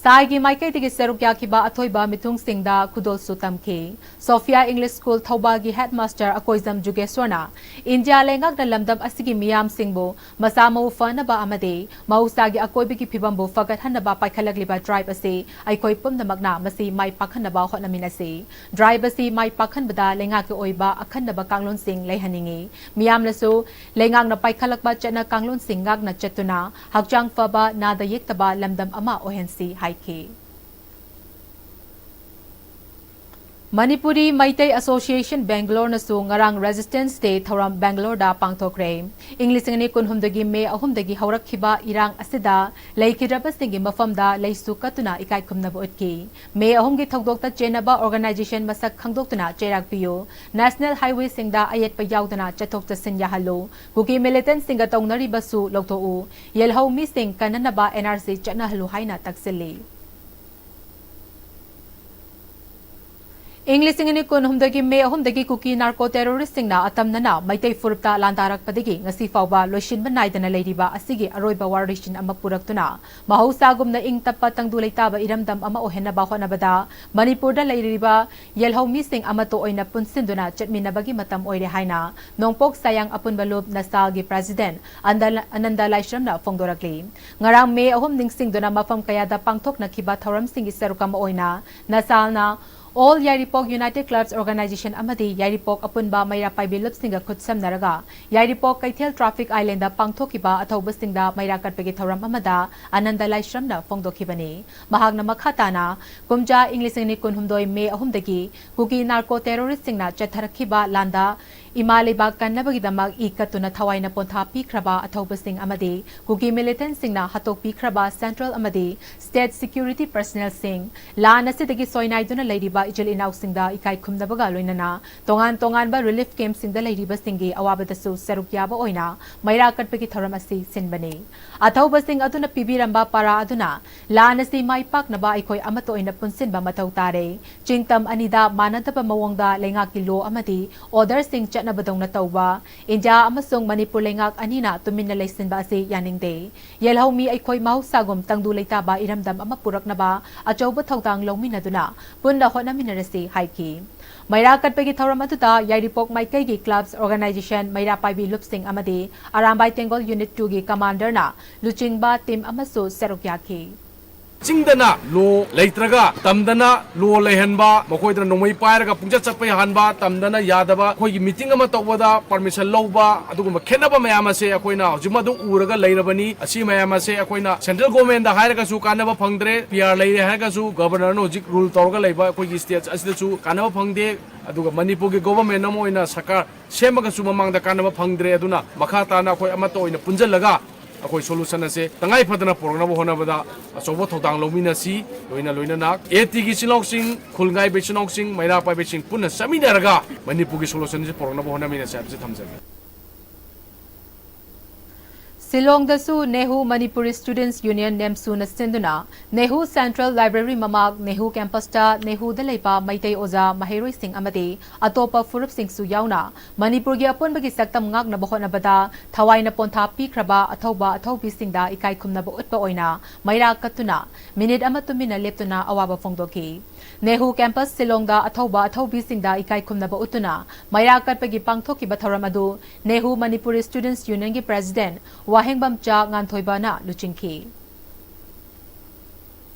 ꯁꯥꯏꯒꯤ ꯃꯥꯏꯀꯩꯗꯒꯤ ꯁꯔꯨꯛ ꯌꯥꯈꯤꯕ ꯑꯊꯣꯏꯕ ꯃꯤꯊꯨꯡꯁꯤꯡꯗ ꯈꯨꯗꯣꯜꯁꯨ ꯇꯝꯈꯤ꯫ Sophia English School ꯊꯧꯕꯥꯜꯒꯤ headmaster ꯑꯀꯣꯏꯖꯝ ꯖꯨꯒꯦꯁ꯭ꯋꯔꯅ ꯏꯟꯗꯤꯌꯥ ꯂꯩꯉꯥꯛꯅ ꯂꯝꯗꯝ ꯑꯁꯤꯒꯤ ꯃꯤꯌꯥꯝꯁꯤꯡꯕꯨ ꯃꯁꯥ ꯃꯎ ꯐꯅꯕ ꯑꯃꯗꯤ ꯃꯍꯧꯁꯥꯒꯤ ꯑꯀꯣꯏꯕꯒꯤ ꯐꯤꯕꯝꯕꯨ ꯐꯒꯠꯍꯟꯅꯕ ꯄꯥꯏꯈꯠꯂꯛꯂꯤꯕ drive ꯑꯁꯤ ꯑꯩꯈꯣꯏ ꯄꯨꯝꯅꯃꯛꯅ ꯃꯁꯤ ꯃꯥꯏ ꯄꯥꯛꯍꯟꯅꯕ ꯍꯣꯠꯅꯃꯤꯟꯅꯁꯤ꯫ Drive ꯑꯁꯤ ꯃꯥꯏ ꯄꯥꯛꯍꯟꯕꯗ ꯂꯩꯉꯥꯛꯀꯤ ꯑꯣꯏꯕ ꯑꯈꯟꯅꯕ ꯀꯥꯡꯂꯣꯟꯁꯤꯡ ꯂꯩꯍꯟꯅꯤꯡꯏ꯫ ꯃꯤꯌꯥꯝꯅꯁꯨ ꯂꯩꯉꯥꯛꯅ ꯄꯥꯏꯈꯠꯂꯛꯄ ꯆꯠꯅ ꯀꯥꯡꯂꯣꯟꯁꯤꯡ ꯉꯥꯛꯅ ꯆꯠꯇꯨꯅ ꯍꯛꯆꯥꯡ ꯐꯕ, ꯅꯥꯗ ꯌꯦꯛꯇꯕ ꯂꯝꯗꯝ ꯑꯃ ꯑꯣꯏꯍꯟꯁꯤ ꯍꯥꯏꯈꯤ꯫ ꯃꯅꯤꯄꯨꯔꯤ ꯃꯩꯇꯩ Association Bangalore ꯅꯁꯨ ꯉꯔꯥꯡ Resistance Day ꯊꯧꯔꯝ Bangalore ꯗ ꯄꯥꯡꯊꯣꯛꯈ꯭ꯔꯦ꯫ ꯏꯪ ꯂꯤꯁꯤꯡ ꯑꯅꯤ ꯀꯨꯟꯍꯨꯝꯗꯣꯏꯒꯤ ꯃꯦ ꯑꯍꯨꯝꯗꯒꯤ ꯍꯧꯔꯛꯈꯤꯕ ꯏꯔꯥꯡ ꯑꯁꯤꯗ ꯂꯩꯈꯤꯗ꯭ꯔꯕꯁꯤꯡꯒꯤ ꯃꯐꯝꯗ ꯂꯩꯁꯨ ꯀꯠꯇꯨꯅ ꯏꯀꯥꯏ ꯈꯨꯝꯅꯕ ꯎꯠꯈꯤ꯫ ꯃꯦ ꯑꯍꯨꯝꯒꯤ ꯊꯧꯗꯣꯛꯇ ꯆꯦꯟꯅꯕ organization ꯃꯁꯛ ꯈꯪꯗꯣꯛꯇꯨꯅ ꯆꯩꯔꯥꯛ ꯄꯤꯌꯨ꯫ National highway ꯁꯤꯡꯗ ꯑꯌꯦꯠꯄ ꯌꯥꯎꯗꯅ ꯆꯠꯊꯣꯛ ꯆꯠꯁꯤꯟ ꯌꯥꯍꯜꯂꯨ꯫ ꯀꯨꯀꯤ militant ꯁꯤꯡꯒ ꯇꯧꯅꯔꯤꯕꯁꯨ ꯂꯧꯊꯣꯛꯎ꯫ ꯌꯦꯜꯍꯧ ꯃꯤꯁꯤꯡ ꯀꯟꯅꯅꯕ N R C ꯆꯠꯅꯍꯜꯂꯨ ꯍꯥꯏꯅ ꯇꯛꯁꯤꯜꯂꯤ꯫ ꯏꯪ ꯂꯤꯁꯤꯡ ꯑꯅꯤ ꯀꯨꯟꯍꯨꯝꯗꯣꯏꯒꯤ ꯃꯦ ꯑꯍꯨꯝꯗꯒꯤ ꯀꯨꯀꯤ narco terrorist ꯁꯤꯡꯅ ꯑꯇꯝꯅꯅ ꯃꯩꯇꯩ ꯐꯨꯔꯨꯞꯇ ꯂꯥꯟꯗꯥꯔꯛꯄꯗꯒꯤ ꯉꯁꯤ ꯐꯥꯎꯕ ꯂꯣꯏꯁꯤꯟꯕ ꯅꯥꯏꯗꯅ ꯂꯩꯔꯤꯕ ꯑꯁꯤꯒꯤ ꯑꯔꯣꯏꯕ ꯋꯥꯔꯣꯏꯁꯤꯟ ꯑꯃ ꯄꯨꯔꯛꯇꯨꯅ ꯃꯍꯧꯁꯥꯒꯨꯝꯅ ꯏꯪ ꯇꯞꯄ ꯇꯪꯗꯨ ꯂꯩꯇꯥꯕ ꯏꯔꯝꯗꯝ ꯑꯃ ꯑꯣꯏꯍꯟꯅꯕ ꯍꯣꯠꯅꯕꯗ ꯃꯅꯤꯄꯨꯔꯗ ꯂꯩꯔꯤꯕ ꯌꯦꯜꯍꯧ ꯃꯤꯁꯤꯡ ꯑꯃꯠꯇ ꯑꯣꯏꯅ ꯄꯨꯟꯁꯤꯟꯗꯨꯅ ꯆꯠꯃꯤꯟꯅꯕꯒꯤ ꯃꯇꯝ ꯑꯣꯏꯔꯦ ꯍꯥꯏꯅ ꯅꯣꯡꯄꯣꯛ ꯁꯥꯌꯥꯡ ꯑꯄꯨꯟꯕ ꯂꯨꯞ ꯅꯁꯥꯜꯒꯤ president ꯑꯟꯗ-, ꯑꯅꯟꯗ ꯂꯥꯏꯁ꯭ꯔꯝꯅ ꯐꯣꯡꯗꯣꯔꯛꯂꯤ꯫ ꯉꯔꯥꯡ ꯃꯦ ꯑꯍꯨꯝ ꯅꯤꯡꯁꯤꯡꯗꯨꯅ ꯃꯐꯝ ꯀꯌꯥꯗ ꯄꯥꯡꯊꯣꯛꯅꯈꯤꯕ ꯊꯧꯔꯝꯁꯤꯡꯒꯤ ꯁꯔꯨꯛ ꯑꯃ ꯑꯣꯏꯅ ꯅꯁꯥꯜꯅ All Yairipok United Clubs Organization ꯑꯃꯗꯤ ꯌꯥꯏꯔꯤꯄꯣꯛ ꯑꯄꯨꯟꯕ ꯃꯩꯔꯥ ꯄꯥꯏꯕꯤ ꯂꯨꯞꯁꯤꯡꯒ ꯈꯨꯠꯁꯝꯅꯔꯒ ꯌꯥꯏꯔꯤꯄꯣꯛ ꯀꯩꯊꯦꯜ traffic island ꯗ ꯄꯥꯡꯊꯣꯛꯈꯤꯕ ꯑꯊꯧꯕꯁꯤꯡꯗ ꯃꯩꯔꯥ ꯀꯠꯄꯒꯤ ꯊꯧꯔꯝ ꯑꯃꯗ ꯑꯅꯟꯗ ꯂꯥꯏꯁ꯭ꯔꯝꯅ ꯐꯣꯡꯗꯣꯛꯈꯤꯕꯅꯤ꯫ ꯃꯍꯥꯛꯅ ꯃꯈꯥ ꯇꯥꯅ ꯀꯨꯝꯖꯥ ꯏꯪ ꯂꯤꯁꯤꯡ ꯑꯅꯤ ꯀꯨꯟꯍꯨꯝꯗꯣꯏ ꯃꯦ ꯑꯍꯨꯝꯗꯒꯤ ꯀꯨꯀꯤ narco terrorist ꯁꯤꯡꯅ ꯆꯠꯊꯔꯛꯈꯤꯕ ꯂꯥꯟꯗ ꯏꯃꯥ ꯂꯩꯕꯥꯛ ꯀꯟꯅꯕꯒꯤꯗꯃꯛ ꯏ ꯀꯠꯇꯨꯅ ꯊꯋꯥꯏꯅ ꯄꯣꯟꯊꯥ ꯄꯤꯈ꯭ꯔꯕ ꯑꯊꯧꯕꯁꯤꯡ ꯑꯃꯗꯤ ꯀꯨꯀꯤ ꯃꯤꯂꯤꯇꯦꯟꯠꯁꯤꯡꯅ ꯍꯥꯠꯇꯣꯛꯄꯤꯈ꯭ꯔꯕ ꯁꯦꯟꯇ꯭ꯔꯦꯜ ꯑꯃꯗꯤ ꯁ꯭ꯇꯦꯠ ꯁꯦꯀ꯭ꯌꯨꯔꯤꯇꯤ ꯄꯔꯁꯅꯦꯜꯁꯤꯡ, ꯂꯥꯟ ꯑꯁꯤꯗꯒꯤ ꯁꯣꯏꯅꯥꯏꯗꯨꯅ ꯂꯩꯔꯤꯕ ꯏꯆꯤꯜ ꯏꯅꯥꯎꯁꯤꯡꯗ ꯏꯀꯥꯏ ꯈꯨꯝꯅꯕꯒ ꯂꯣꯏꯅꯅ ꯇꯣꯉꯥꯟ ꯇꯣꯉꯥꯟꯕ ꯔꯤꯂꯤꯐ ꯀꯦꯝꯞꯁꯤꯡꯗ ꯂꯩꯔꯤꯕꯁꯤꯡꯒꯤ ꯑꯋꯥꯕꯗꯁꯨ ꯁꯔꯨꯛ ꯌꯥꯕ ꯑꯣꯏꯅ ꯃꯩꯔꯥ ꯀꯠꯄꯒꯤ ꯊꯧꯔꯝ ꯑꯁꯤ ꯁꯤꯟꯕꯅꯤ꯫ ꯑꯊꯧꯕꯁꯤꯡ ꯑꯗꯨꯅ ꯄꯤꯕꯤꯔꯝꯕ ꯄꯥꯔꯥ ꯑꯗꯨꯅ ꯂꯥꯟ ꯑꯁꯤ ꯃꯥꯏ ꯄꯥꯛꯅꯕ ꯑꯩꯈꯣꯏ ꯑꯃꯠꯇ ꯑꯣꯏꯅ ꯄꯨꯟꯁꯤꯟꯕ ꯃꯊꯧ ꯇꯥꯔꯦ꯫ ꯆꯤꯡꯇꯝ ꯑꯅꯤꯗ ꯃꯥꯟꯅꯗꯕ ꯃꯑꯣꯡꯗ ꯂꯩꯉꯥꯛꯀꯤ ꯂꯣ ꯑꯃꯗꯤ ꯑꯣꯔꯗꯔꯁꯤꯡ ꯆꯠꯅꯕꯗꯧꯅ ꯇꯧꯕ, ꯏꯟꯗꯤꯌꯥ ꯑꯃꯁꯨꯡ ꯃꯅꯤꯄꯨꯔ ꯂꯩꯉꯥꯛ ꯑꯅꯤꯅ ꯇꯨꯃꯤꯟꯅ ꯂꯩꯁꯤꯟꯕ ꯑꯁꯤ ꯌꯥꯅꯤꯡꯗꯦ꯫ ꯌꯦꯜꯍꯧꯃꯤ ꯑꯩꯈꯣꯏ ꯃꯍꯧꯁꯥꯒꯨꯝ ꯇꯪꯗꯨ ꯂꯩꯇꯥꯕ ꯏꯔꯝꯗꯝ ꯑꯃ ꯄꯨꯔꯛꯅꯕ ꯑꯆꯧꯕ ꯊꯧꯗꯥꯡ ꯂꯧꯃꯤꯟꯅꯗꯨꯅ ꯄꯨꯟꯅ ꯍꯣꯠꯅꯃꯤꯟꯅꯔꯁꯤ ꯍꯥꯏꯈꯤ꯫ ꯃꯩꯔꯥ ꯀꯠꯄꯒꯤ ꯊꯧꯔꯝ ꯑꯗꯨꯗ ꯌꯥꯏꯔꯤꯄꯣꯛ ꯃꯥꯏꯀꯩꯒꯤ ꯀ꯭ꯂꯕꯁ ꯑꯣꯔꯒꯅꯥꯏꯖꯦꯁꯟ ꯃꯩꯔꯥ ꯄꯥꯏꯕꯤ ꯂꯨꯞꯁꯤꯡ ꯑꯃꯗꯤ ꯑꯔꯥꯝꯕꯥꯏ ꯇꯦꯡꯒꯣꯜ ꯌꯨꯅꯤꯠ ꯇꯨꯒꯤ ꯀꯃꯥꯟꯗꯔꯅ ꯂꯨꯆꯤꯡꯕ ꯇꯤꯝ ꯑꯃꯁꯨ ꯁꯔꯨꯛ ꯌꯥꯈꯤ꯫ ꯆꯤꯡꯗꯅ ꯂꯣ ꯂꯩꯇ꯭ꯔꯒ ꯇꯝꯗꯅ ꯂꯣ ꯂꯩꯍꯟꯕ, ꯃꯈꯣꯏꯗꯅ ꯅꯣꯡꯃꯩ ꯄꯥꯏꯔꯒ ꯄꯨꯡꯆꯠ ꯆꯠꯄ ꯌꯥꯍꯟꯕ, ꯇꯝꯗꯅ ꯌꯥꯗꯕ, ꯑꯩꯈꯣꯏꯒꯤ ꯃꯤꯇꯤꯡ ꯑꯃ ꯇꯧꯕꯗ ꯄꯔꯃꯤꯁꯟ ꯂꯧꯕ, ꯑꯗꯨꯒꯨꯝꯕ ꯈꯦꯠꯅꯕ ꯃꯌꯥꯝ ꯑꯁꯦ ꯑꯩꯈꯣꯏꯅ ꯍꯧꯖꯤꯛꯃꯛ ꯑꯗꯨꯝ ꯎꯔꯒ ꯂꯩꯔꯕꯅꯤ꯫ ꯑꯁꯤ ꯃꯌꯥꯝ ꯑꯁꯦ ꯑꯩꯈꯣꯏꯅ ꯁꯦꯟꯇ꯭ꯔꯦꯜ ꯒꯣꯔꯃꯦꯟꯗ ꯍꯥꯏꯔꯒꯁꯨ ꯀꯥꯟꯅꯕ ꯐꯪꯗ꯭ꯔꯦ, ꯄꯤ ꯑꯥꯔ ꯂꯩꯔꯦ ꯍꯥꯏꯔꯒꯁꯨ ꯒꯕꯔꯅꯔꯅ ꯍꯧꯖꯤꯛ ꯔꯨꯜ ꯇꯧꯔꯒ ꯂꯩꯕ ꯑꯩꯈꯣꯏꯒꯤ ꯁ꯭ꯇꯦꯠ ꯑꯁꯤꯗꯁꯨ ꯀꯥꯟꯅꯕ ꯐꯪꯗꯦ꯫ ꯑꯗꯨꯒ ꯃꯅꯤꯄꯨꯔꯒꯤ ꯒꯣꯕꯔꯃꯦꯟ ꯑꯃ ꯑꯣꯏꯅ ꯁꯔꯀꯥꯔ ꯁꯦꯝꯃꯒꯁꯨ ꯃꯃꯥꯡꯗ ꯀꯥꯟꯅꯕ ꯐꯪꯗ꯭ꯔꯦ꯫ ꯑꯗꯨꯅ ꯃꯈꯥ ꯇꯥꯅ ꯑꯩꯈꯣꯏ ꯑꯃꯠꯇ ꯑꯣꯏꯅ ꯄꯨꯟꯁꯤꯜꯂꯒ ꯑꯩꯈꯣꯏ ꯁꯣꯂꯨꯁꯟ ꯑꯁꯦ ꯇꯉꯥꯏ ꯐꯗꯅ ꯄꯨꯔꯛꯅꯕ ꯍꯣꯠꯅꯕꯗ ꯑꯆꯧꯕ ꯊꯧꯗꯥꯡ ꯂꯧꯃꯤꯟꯅꯁꯤ꯫ ꯂꯣꯏꯅ ꯂꯣꯏꯅꯅ ꯑꯦ ꯇꯤꯒꯤ ꯏꯆꯤꯜ ꯏꯅꯥꯎꯁꯤꯡ, ꯈꯨꯜ ꯉꯥꯏꯕ ꯏꯆꯤꯜ ꯏꯅꯥꯎꯁꯤꯡ, ꯃꯩꯔꯥ ꯄꯥꯏꯕꯁꯤꯡ ꯄꯨꯟꯅ ꯆꯠꯃꯤꯟꯅꯔꯒ ꯃꯅꯤꯄꯨꯔꯒꯤ ꯁꯣꯂꯨꯁꯟ ꯑꯁꯤ ꯄꯨꯔꯛꯅꯕ ꯍꯣꯠꯅꯃꯤꯟꯅꯁꯤ ꯍꯥꯏꯕꯁꯤ ꯊꯝꯖꯒꯦ꯫ ꯁꯤꯂꯣꯡꯗꯁꯨ ꯅꯦꯍꯨ ꯃꯅꯤꯄꯨꯔꯤ ꯁ꯭ꯇꯨꯗꯦꯟꯠꯁ ꯌꯨꯅꯤꯌꯟ, ꯅꯦꯝꯁꯨꯅ ꯁꯤꯟꯗꯨꯅ ꯅꯦꯍꯨ ꯁꯦꯟꯇ꯭ꯔꯦꯜ ꯂꯥꯏꯕ꯭ꯔꯦꯔꯤ ꯃꯃꯥꯡ, ꯅꯦꯍꯨ ꯀꯦꯝꯄꯁꯇ ꯅꯦꯍꯨꯗ ꯂꯩꯕ ꯃꯩꯇꯩ ꯑꯣꯖꯥ ꯃꯍꯩꯔꯣꯏꯁꯤꯡ ꯑꯃꯗꯤ ꯑꯇꯣꯞꯄ ꯐꯨꯔꯨꯞꯁꯤꯡꯁꯨ ꯌꯥꯎꯅ ꯃꯅꯤꯄꯨꯔꯒꯤ ꯑꯄꯨꯟꯕꯒꯤ ꯁꯛꯇꯝ ꯉꯥꯛꯅꯕ ꯍꯣꯠꯅꯕꯗ ꯊꯋꯥꯏꯅ ꯄꯣꯟꯊꯥ ꯄꯤꯈ꯭ꯔꯕ ꯑꯊꯧꯕ ꯑꯊꯧꯕꯤꯁꯤꯡꯗ ꯏꯀꯥꯏ ꯈꯨꯝꯅꯕ ꯎꯠꯄ ꯑꯣꯏꯅ ꯃꯩꯔꯥ ꯀꯠꯇꯨꯅ ꯃꯤꯅꯤꯠ ꯑꯃ ꯇꯨꯃꯤꯟꯅ ꯂꯦꯞꯇꯨꯅ ꯑꯋꯥꯕ ꯐꯣꯡꯗꯣꯛꯈꯤ꯫ ꯅꯦꯍꯨ ꯀꯦꯝꯄꯁ ꯁꯤꯂꯣꯡꯗ ꯑꯊꯧꯕ ꯑꯊꯧꯕꯤꯁꯤꯡꯗ ꯏꯀꯥꯏ ꯈꯨꯝꯅꯕ ꯎꯠꯇꯨꯅ ꯃꯩꯔꯥ ꯀꯠꯄꯒꯤ ꯄꯥꯡꯊꯣꯛꯈꯤꯕ ꯊꯧꯔꯝ ꯑꯗꯨ ꯅꯦꯍꯨ ꯃꯅꯤꯄꯨꯔꯤ ꯁ꯭ꯇꯨꯗꯦꯟꯠꯁ ꯌꯨꯅꯤꯌꯟꯒꯤ ꯄ꯭ꯔꯦꯁꯤꯗꯦꯟꯠ ꯋꯥꯍꯦꯡꯕꯝꯆꯥ ꯉꯥꯟꯊꯣꯏꯕꯅ ꯂꯨꯆꯤꯡꯈꯤ꯫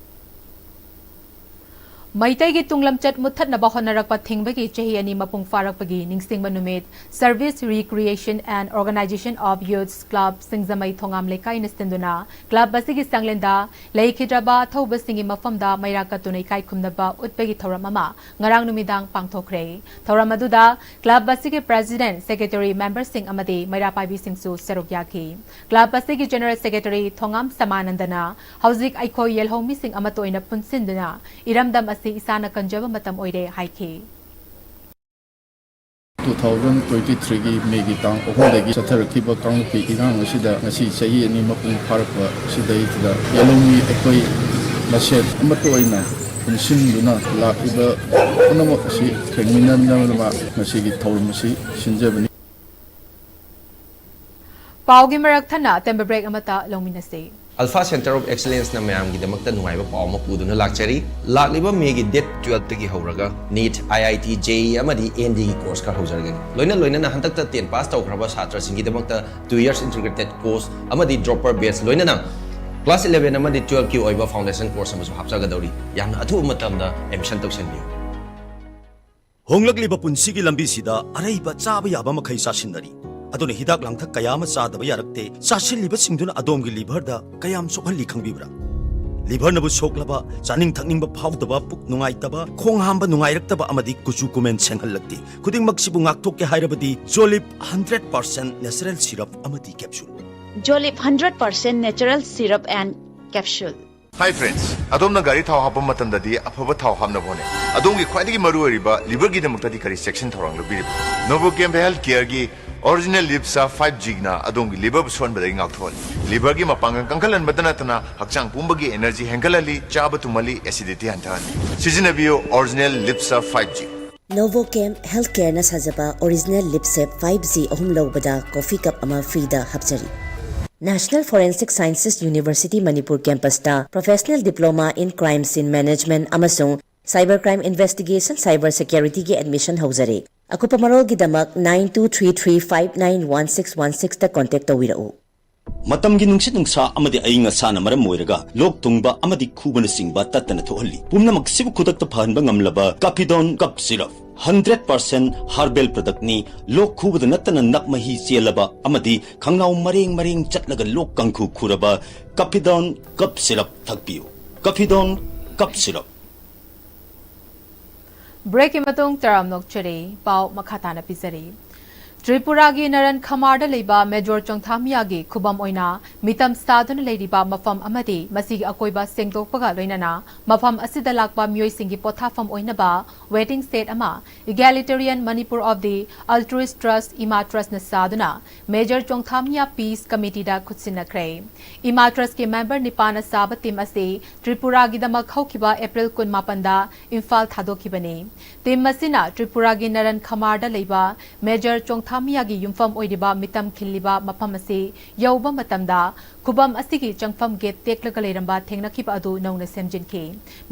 ꯃꯩꯇꯩꯒꯤ ꯇꯨꯡꯂꯝꯆꯠ ꯃꯨꯠꯊꯠꯅꯕ ꯍꯣꯠꯅꯔꯛꯄ ꯊꯤꯡꯕꯒꯤ ꯆꯍꯤ ꯑꯅꯤ ꯃꯄꯨꯡ ꯐꯥꯔꯛꯄꯒꯤ ꯅꯤꯡꯁꯤꯡꯕ ꯅꯨꯃꯤꯠ, Service Recreation and Organization of Youths Club ꯁꯤꯡꯖꯃꯩ ꯊꯣꯉꯥꯝ ꯂꯩꯀꯥꯏꯅ ꯁꯤꯟꯗꯨꯅ club ꯑꯁꯤꯒꯤ ꯆꯥꯡꯂꯦꯟꯗ ꯂꯩꯈꯤꯗ꯭ꯔꯕ ꯑꯊꯧꯕꯁꯤꯡꯒꯤ ꯃꯐꯝꯗ ꯃꯩꯔꯥ ꯀꯠꯇꯨꯅ ꯏꯀꯥꯏ ꯈꯨꯝꯅꯕ ꯎꯠꯄꯒꯤ ꯊꯧꯔꯝ ꯑꯃ ꯉꯔꯥꯡ ꯅꯨꯃꯤꯗꯥꯡ ꯄꯥꯡꯊꯣꯛꯈ꯭ꯔꯦ꯫ ꯊꯧꯔꯝ ꯑꯗꯨꯗ club ꯑꯁꯤꯒꯤ President, Secretary, memberꯁꯤꯡ ꯑꯃꯗꯤ ꯃꯩꯔꯥ ꯄꯥꯏꯕꯤꯁꯤꯡꯁꯨ ꯁꯔꯨꯛ ꯌꯥꯈꯤ꯫ Club ꯑꯁꯤꯒꯤ General Secretary ꯊꯣꯉꯥꯝ ꯁꯃꯥꯅꯟꯗꯅ ꯍꯧꯖꯤꯛ ꯑꯩꯈꯣꯏ ꯌꯦꯜꯍꯧꯃꯤꯁꯤꯡ ꯑꯃꯠꯇ ꯑꯣꯏꯅ ꯄꯨꯟꯁꯤꯟꯗꯨꯅ ꯏꯔꯝꯗꯝ ꯑꯁꯤ ꯏꯁꯥꯅ ꯀꯟꯖꯕ ꯃꯇꯝ ꯑꯣꯏꯔꯦ ꯍꯥꯏꯈꯤ꯫ Two thousand twenty-threeꯒꯤ Mayꯒꯤ ꯇꯥꯡ ꯑꯍꯨꯝꯗꯒꯤ ꯆꯠꯊꯔꯛꯈꯤꯕ ꯀꯥꯡꯂꯨꯞꯀꯤ ꯏꯔꯥꯡ ꯑꯁꯤꯗ ꯉꯁꯤ ꯆꯍꯤ ꯑꯅꯤ ꯃꯄꯨꯡ ꯐꯥꯔꯛꯄ ꯑꯁꯤꯗꯩꯁꯤꯗ ꯌꯦꯜꯍꯧꯃꯤ ꯑꯩꯈꯣꯏ ꯃꯁꯦꯟ ꯑꯃꯠꯇ ꯑꯣꯏꯅ ꯄꯨꯟꯁꯤꯟꯗꯨꯅ ꯂꯥꯛꯂꯤꯕ ꯄꯨꯝꯅꯃꯛ ꯑꯁꯤ ꯊꯦꯡꯃꯤꯟꯅꯅꯕ ꯉꯁꯤꯒꯤ ꯊꯧꯔꯝ ꯑꯁꯤ ꯁꯤꯟꯖꯕꯅꯤ꯫ ꯄꯥꯎꯒꯤ ꯃꯔꯛ ꯊꯠꯅ ꯑꯇꯦꯟꯕ break ꯑꯃꯠꯇ ꯂꯧꯃꯤꯟꯅꯁꯤ꯫ Alpha Center of Excellenceꯅ ꯃꯌꯥꯝꯒꯤꯗꯃꯛꯇ ꯅꯨꯡꯉꯥꯏꯕ ꯄꯥꯎ ꯑꯃ ꯄꯨꯗꯨꯅ ꯂꯥꯛꯆꯔꯤ꯫ ꯂꯥꯛꯂꯤꯕ Mayꯒꯤ date twelveꯇꯒꯤ ꯍꯧꯔꯒ NEET, IIT, JEE ꯑꯃꯗꯤ ANDꯒꯤ course ꯈꯔ ꯍꯧꯖꯔꯒꯅꯤ꯫ ꯂꯣꯏꯅ ꯂꯣꯏꯅꯅ ꯍꯟꯗꯛꯇ ten pass ꯇꯧꯈ꯭ꯔꯕ ꯁꯥꯇ꯭ꯔꯁꯤꯡꯒꯤꯗꯃꯛꯇ two years integrated course ꯑꯃꯗꯤ dropper batch ꯂꯣꯏꯅꯅ class eleven ꯑꯃꯗꯤ twelveꯀꯤ ꯑꯣꯏꯕ foundation course ꯑꯃꯁꯨ ꯍꯥꯞꯆꯒꯗꯧꯔꯤ꯫ ꯌꯥꯝꯅ ꯑꯊꯨꯕ ꯃꯇꯝꯗ admission ꯇꯧꯁꯟꯕꯤꯌꯨ꯫ ꯍꯣꯡꯂꯛꯂꯤꯕ ꯄꯨꯟꯁꯤꯒꯤ ꯂꯝꯕꯤꯁꯤꯗ ꯑꯔꯩꯕ ꯆꯥꯕ ꯌꯥꯕ ꯃꯈꯩ ꯆꯥꯁꯤꯟꯅꯔꯤ꯫ ꯑꯗꯨꯅ ꯍꯤꯗꯥꯛ ꯂꯥꯡꯊꯛ ꯀꯌꯥ ꯑꯃ ꯆꯥꯗꯕ ꯌꯥꯔꯛꯇꯦ꯫ ꯆꯥꯁꯤꯜꯂꯤꯕꯁꯤꯡꯗꯨꯅ ꯑꯗꯣꯝꯒꯤ liverꯗ ꯀꯌꯥꯝ ꯁꯣꯛꯍꯜꯂꯤ ꯈꯪꯕꯤꯕ꯭ꯔꯥ? Liverꯅꯕꯨ ꯁꯣꯛꯂꯕ, ꯆꯥꯅꯤꯡ ꯊꯛꯅꯤꯡꯕ ꯐꯥꯎꯗꯕ, ꯄꯨꯛ ꯅꯨꯡꯉꯥꯏꯇꯕ, ꯈꯣꯡ ꯍꯥꯝꯕ ꯅꯨꯡꯉꯥꯏꯔꯛꯇꯕ ꯑꯃꯗꯤ ꯀꯨꯆꯨ ꯀꯨꯃꯦꯟ ꯁꯦꯡꯍꯜꯂꯛꯇꯦ꯫ ꯈꯨꯗꯤꯡꯃꯛꯁꯤꯕꯨ ꯉꯥꯛꯊꯣꯛꯀꯦ ꯍꯥꯏꯔꯕꯗꯤ Jolib hundred percent natural syrup ꯑꯃꯗꯤ capsule꯫ Jolib hundred percent natural syrup and capsule. Hi friends, ꯑꯗꯣꯝꯅ ꯒꯥꯔꯤ ꯊꯥꯎ ꯍꯥꯞꯄ ꯃꯇꯝꯗꯗꯤ ꯑꯐꯕ ꯊꯥꯎ ꯍꯥꯞꯅꯕ ꯍꯣꯠꯅꯩ꯫ ꯑꯗꯣꯝꯒꯤ ꯈ꯭ꯋꯥꯏꯗꯒꯤ ꯃꯔꯨ ꯑꯣꯏꯔꯤꯕ liverꯒꯤꯗꯃꯛꯇꯗꯤ ꯀꯔꯤ ꯆꯦꯛꯁꯤꯟ ꯊꯧꯔꯥꯡ ꯂꯧꯕꯤꯔꯤꯕ? Novochem Health Careꯒꯤ Original Lip Surf five Gꯅ ꯑꯗꯣꯝꯒꯤ liverꯕꯨ ꯁꯣꯛꯍꯟꯕꯗꯒꯤ ꯉꯥꯛꯊꯣꯛꯍꯜꯂꯤ꯫ Liverꯒꯤ ꯃꯄꯥꯡꯒꯜ ꯀꯟꯈꯠꯍꯟꯕꯗ ꯅꯠꯇꯅ ꯍꯛꯆꯥꯡ ꯄꯨꯝꯕꯒꯤ energy ꯍꯦꯟꯒꯠꯍꯜꯂꯤ, ꯆꯥꯕ ꯇꯨꯝꯍꯜꯂꯤ, acidity ꯍꯟꯊꯍꯜꯂꯤ꯫ ꯁꯤꯖꯤꯟꯅꯕꯤꯌꯨ Original Lip Surf five G꯫ Novochem Healthcareꯅ ꯁꯥꯖꯕ Original Lip Surf five G ꯑꯍꯨꯝ ꯂꯧꯕꯗ coffee cup ꯑꯃ freeꯗ ꯍꯥꯞꯆꯔꯤ꯫ National Forensic Sciences University Manipur campusꯇ Professional Diploma in Crime Scene Management ꯑꯃꯁꯨꯡ Cyber Crime Investigation, Cyber Securityꯒꯤ admission ꯍꯧꯖꯔꯦ꯫ ꯑꯀꯨꯞꯄ ꯃꯔꯣꯜꯒꯤꯗꯃꯛ nine two three three five nine one six one sixꯇ contact ꯇꯧꯕꯤꯔꯛꯎ꯫ ꯃꯇꯝꯒꯤ ꯅꯨꯡꯁꯤꯠ ꯅꯨꯡꯁꯥ ꯑꯃꯗꯤ ꯑꯏꯪ ꯑꯁꯥꯅ ꯃꯔꯝ ꯑꯣꯏꯔꯒ ꯂꯣꯛ ꯊꯨꯡꯕ ꯑꯃꯗꯤ ꯈꯨꯕꯅꯆꯤꯡꯕ ꯇꯠꯇꯅ ꯊꯣꯛꯍꯜꯂꯤ꯫ ꯄꯨꯝꯅꯃꯛꯁꯤꯕꯨ ꯈꯨꯗꯛꯇ ꯐꯍꯟꯕ ꯉꯝꯂꯕ ꯀꯥꯐꯤꯗꯣꯟ ꯀꯞ ꯁꯤꯔꯞ, ꯍꯟꯗ꯭ꯔꯦꯠ ꯄꯥꯔꯁꯦꯟ ꯍꯥꯔꯕꯦꯜ ꯄ꯭ꯔꯗꯛꯅꯤ꯫ ꯂꯣꯛ ꯈꯨꯕꯗ ꯅꯠꯇꯅ ꯅꯞ ꯃꯍꯤ ꯆꯦꯜꯂꯕ ꯑꯃꯗꯤ ꯈꯪꯅꯥꯎ ꯃꯔꯦꯡ ꯃꯔꯦꯡ ꯆꯠꯂꯒ ꯂꯣꯛ ꯀꯥꯡꯈꯨ ꯈꯨꯔꯕ ꯀꯥꯐꯤꯗꯣꯟ ꯀꯞ ꯁꯤꯔꯞ ꯊꯛꯄꯤꯌꯨ꯫ ꯀꯥꯐꯤꯗꯣꯟ ꯀꯞ ꯁꯤꯔꯞ꯫ ꯕ꯭ꯔꯦꯛꯀꯤ ꯃꯇꯨꯡ ꯇꯔꯥꯝꯅ ꯑꯣꯛꯆꯔꯤ꯫ ꯄꯥꯎ ꯃꯈꯥ ꯇꯥꯅ ꯄꯤꯖꯔꯤ꯫ ꯇ꯭ꯔꯤꯄꯨꯔꯥꯒꯤ ꯅꯔꯟ ꯈꯃꯥꯔꯗ ꯂꯩꯕ ꯃꯦꯖꯣꯔ ꯆꯣꯡꯊꯥꯃꯤꯌꯥꯒꯤ ꯈꯨꯕꯝ ꯑꯣꯏꯅ ꯃꯤꯇꯝ ꯁꯥꯗꯨꯅ ꯂꯩꯔꯤꯕ ꯃꯐꯝ ꯑꯃꯗꯤ ꯃꯁꯤꯒꯤ ꯑꯀꯣꯏꯕ ꯁꯦꯡꯗꯣꯛꯄꯒ ꯂꯣꯏꯅꯅ ꯃꯐꯝ ꯑꯁꯤꯗ ꯂꯥꯛꯄ ꯃꯤꯑꯣꯏꯁꯤꯡꯒꯤ ꯄꯣꯊꯥꯐꯝ ꯑꯣꯏꯅꯕ waiting shed ꯑꯃ Egalitarian Manipur of the Altruist Trust, ꯏꯃꯥ ꯇ꯭ꯔꯁꯅ ꯁꯥꯗꯨꯅ ꯃꯦꯖꯔ ꯆꯣꯡꯊꯥꯃꯤꯌꯥ ꯄꯤꯁ ꯀꯃꯤꯇꯤꯗ ꯈꯨꯠꯁꯤꯟꯅꯈ꯭ꯔꯦ꯫ ꯏꯃꯥ ꯇ꯭ꯔꯁꯀꯤ ꯃꯦꯝꯕꯔ ꯅꯤꯄꯥꯟꯅ ꯁꯥꯕ ꯇꯤꯝ ꯑꯁꯤ ꯇ꯭ꯔꯤꯄꯨꯔꯥꯒꯤꯗꯃꯛ ꯍꯧꯈꯤꯕ ꯑꯦꯄ꯭ꯔꯤꯜ ꯀꯨꯟꯃꯥꯄꯟꯗ ꯏꯝꯐꯥꯜ ꯊꯥꯗꯣꯛꯈꯤꯕꯅꯤ꯫ ꯇꯤꯝ ꯑꯁꯤꯅ ꯇ꯭ꯔꯤꯄꯨꯔꯥꯒꯤ ꯅꯔꯟ ꯈꯃꯥꯔꯗ ꯂꯩꯕ ꯃꯦꯖꯔ ꯆꯣꯡꯊꯥꯃꯤꯌꯥꯒꯤ ꯌꯨꯝꯐꯝ ꯑꯣꯏꯔꯤꯕ ꯃꯤꯇꯝ ꯈꯤꯜꯂꯤꯕ ꯃꯐꯝ ꯑꯁꯤ ꯌꯧꯕ ꯃꯇꯝꯗ ꯈꯨꯕꯝ ꯑꯁꯤꯒꯤ ꯆꯪꯐꯝ ꯒꯦꯠ ꯇꯦꯛꯂꯒ ꯂꯩꯔꯝꯕ ꯊꯦꯡꯅꯈꯤꯕ ꯑꯗꯨ ꯅꯧꯅ ꯁꯦꯝꯖꯤꯟꯈꯤ꯫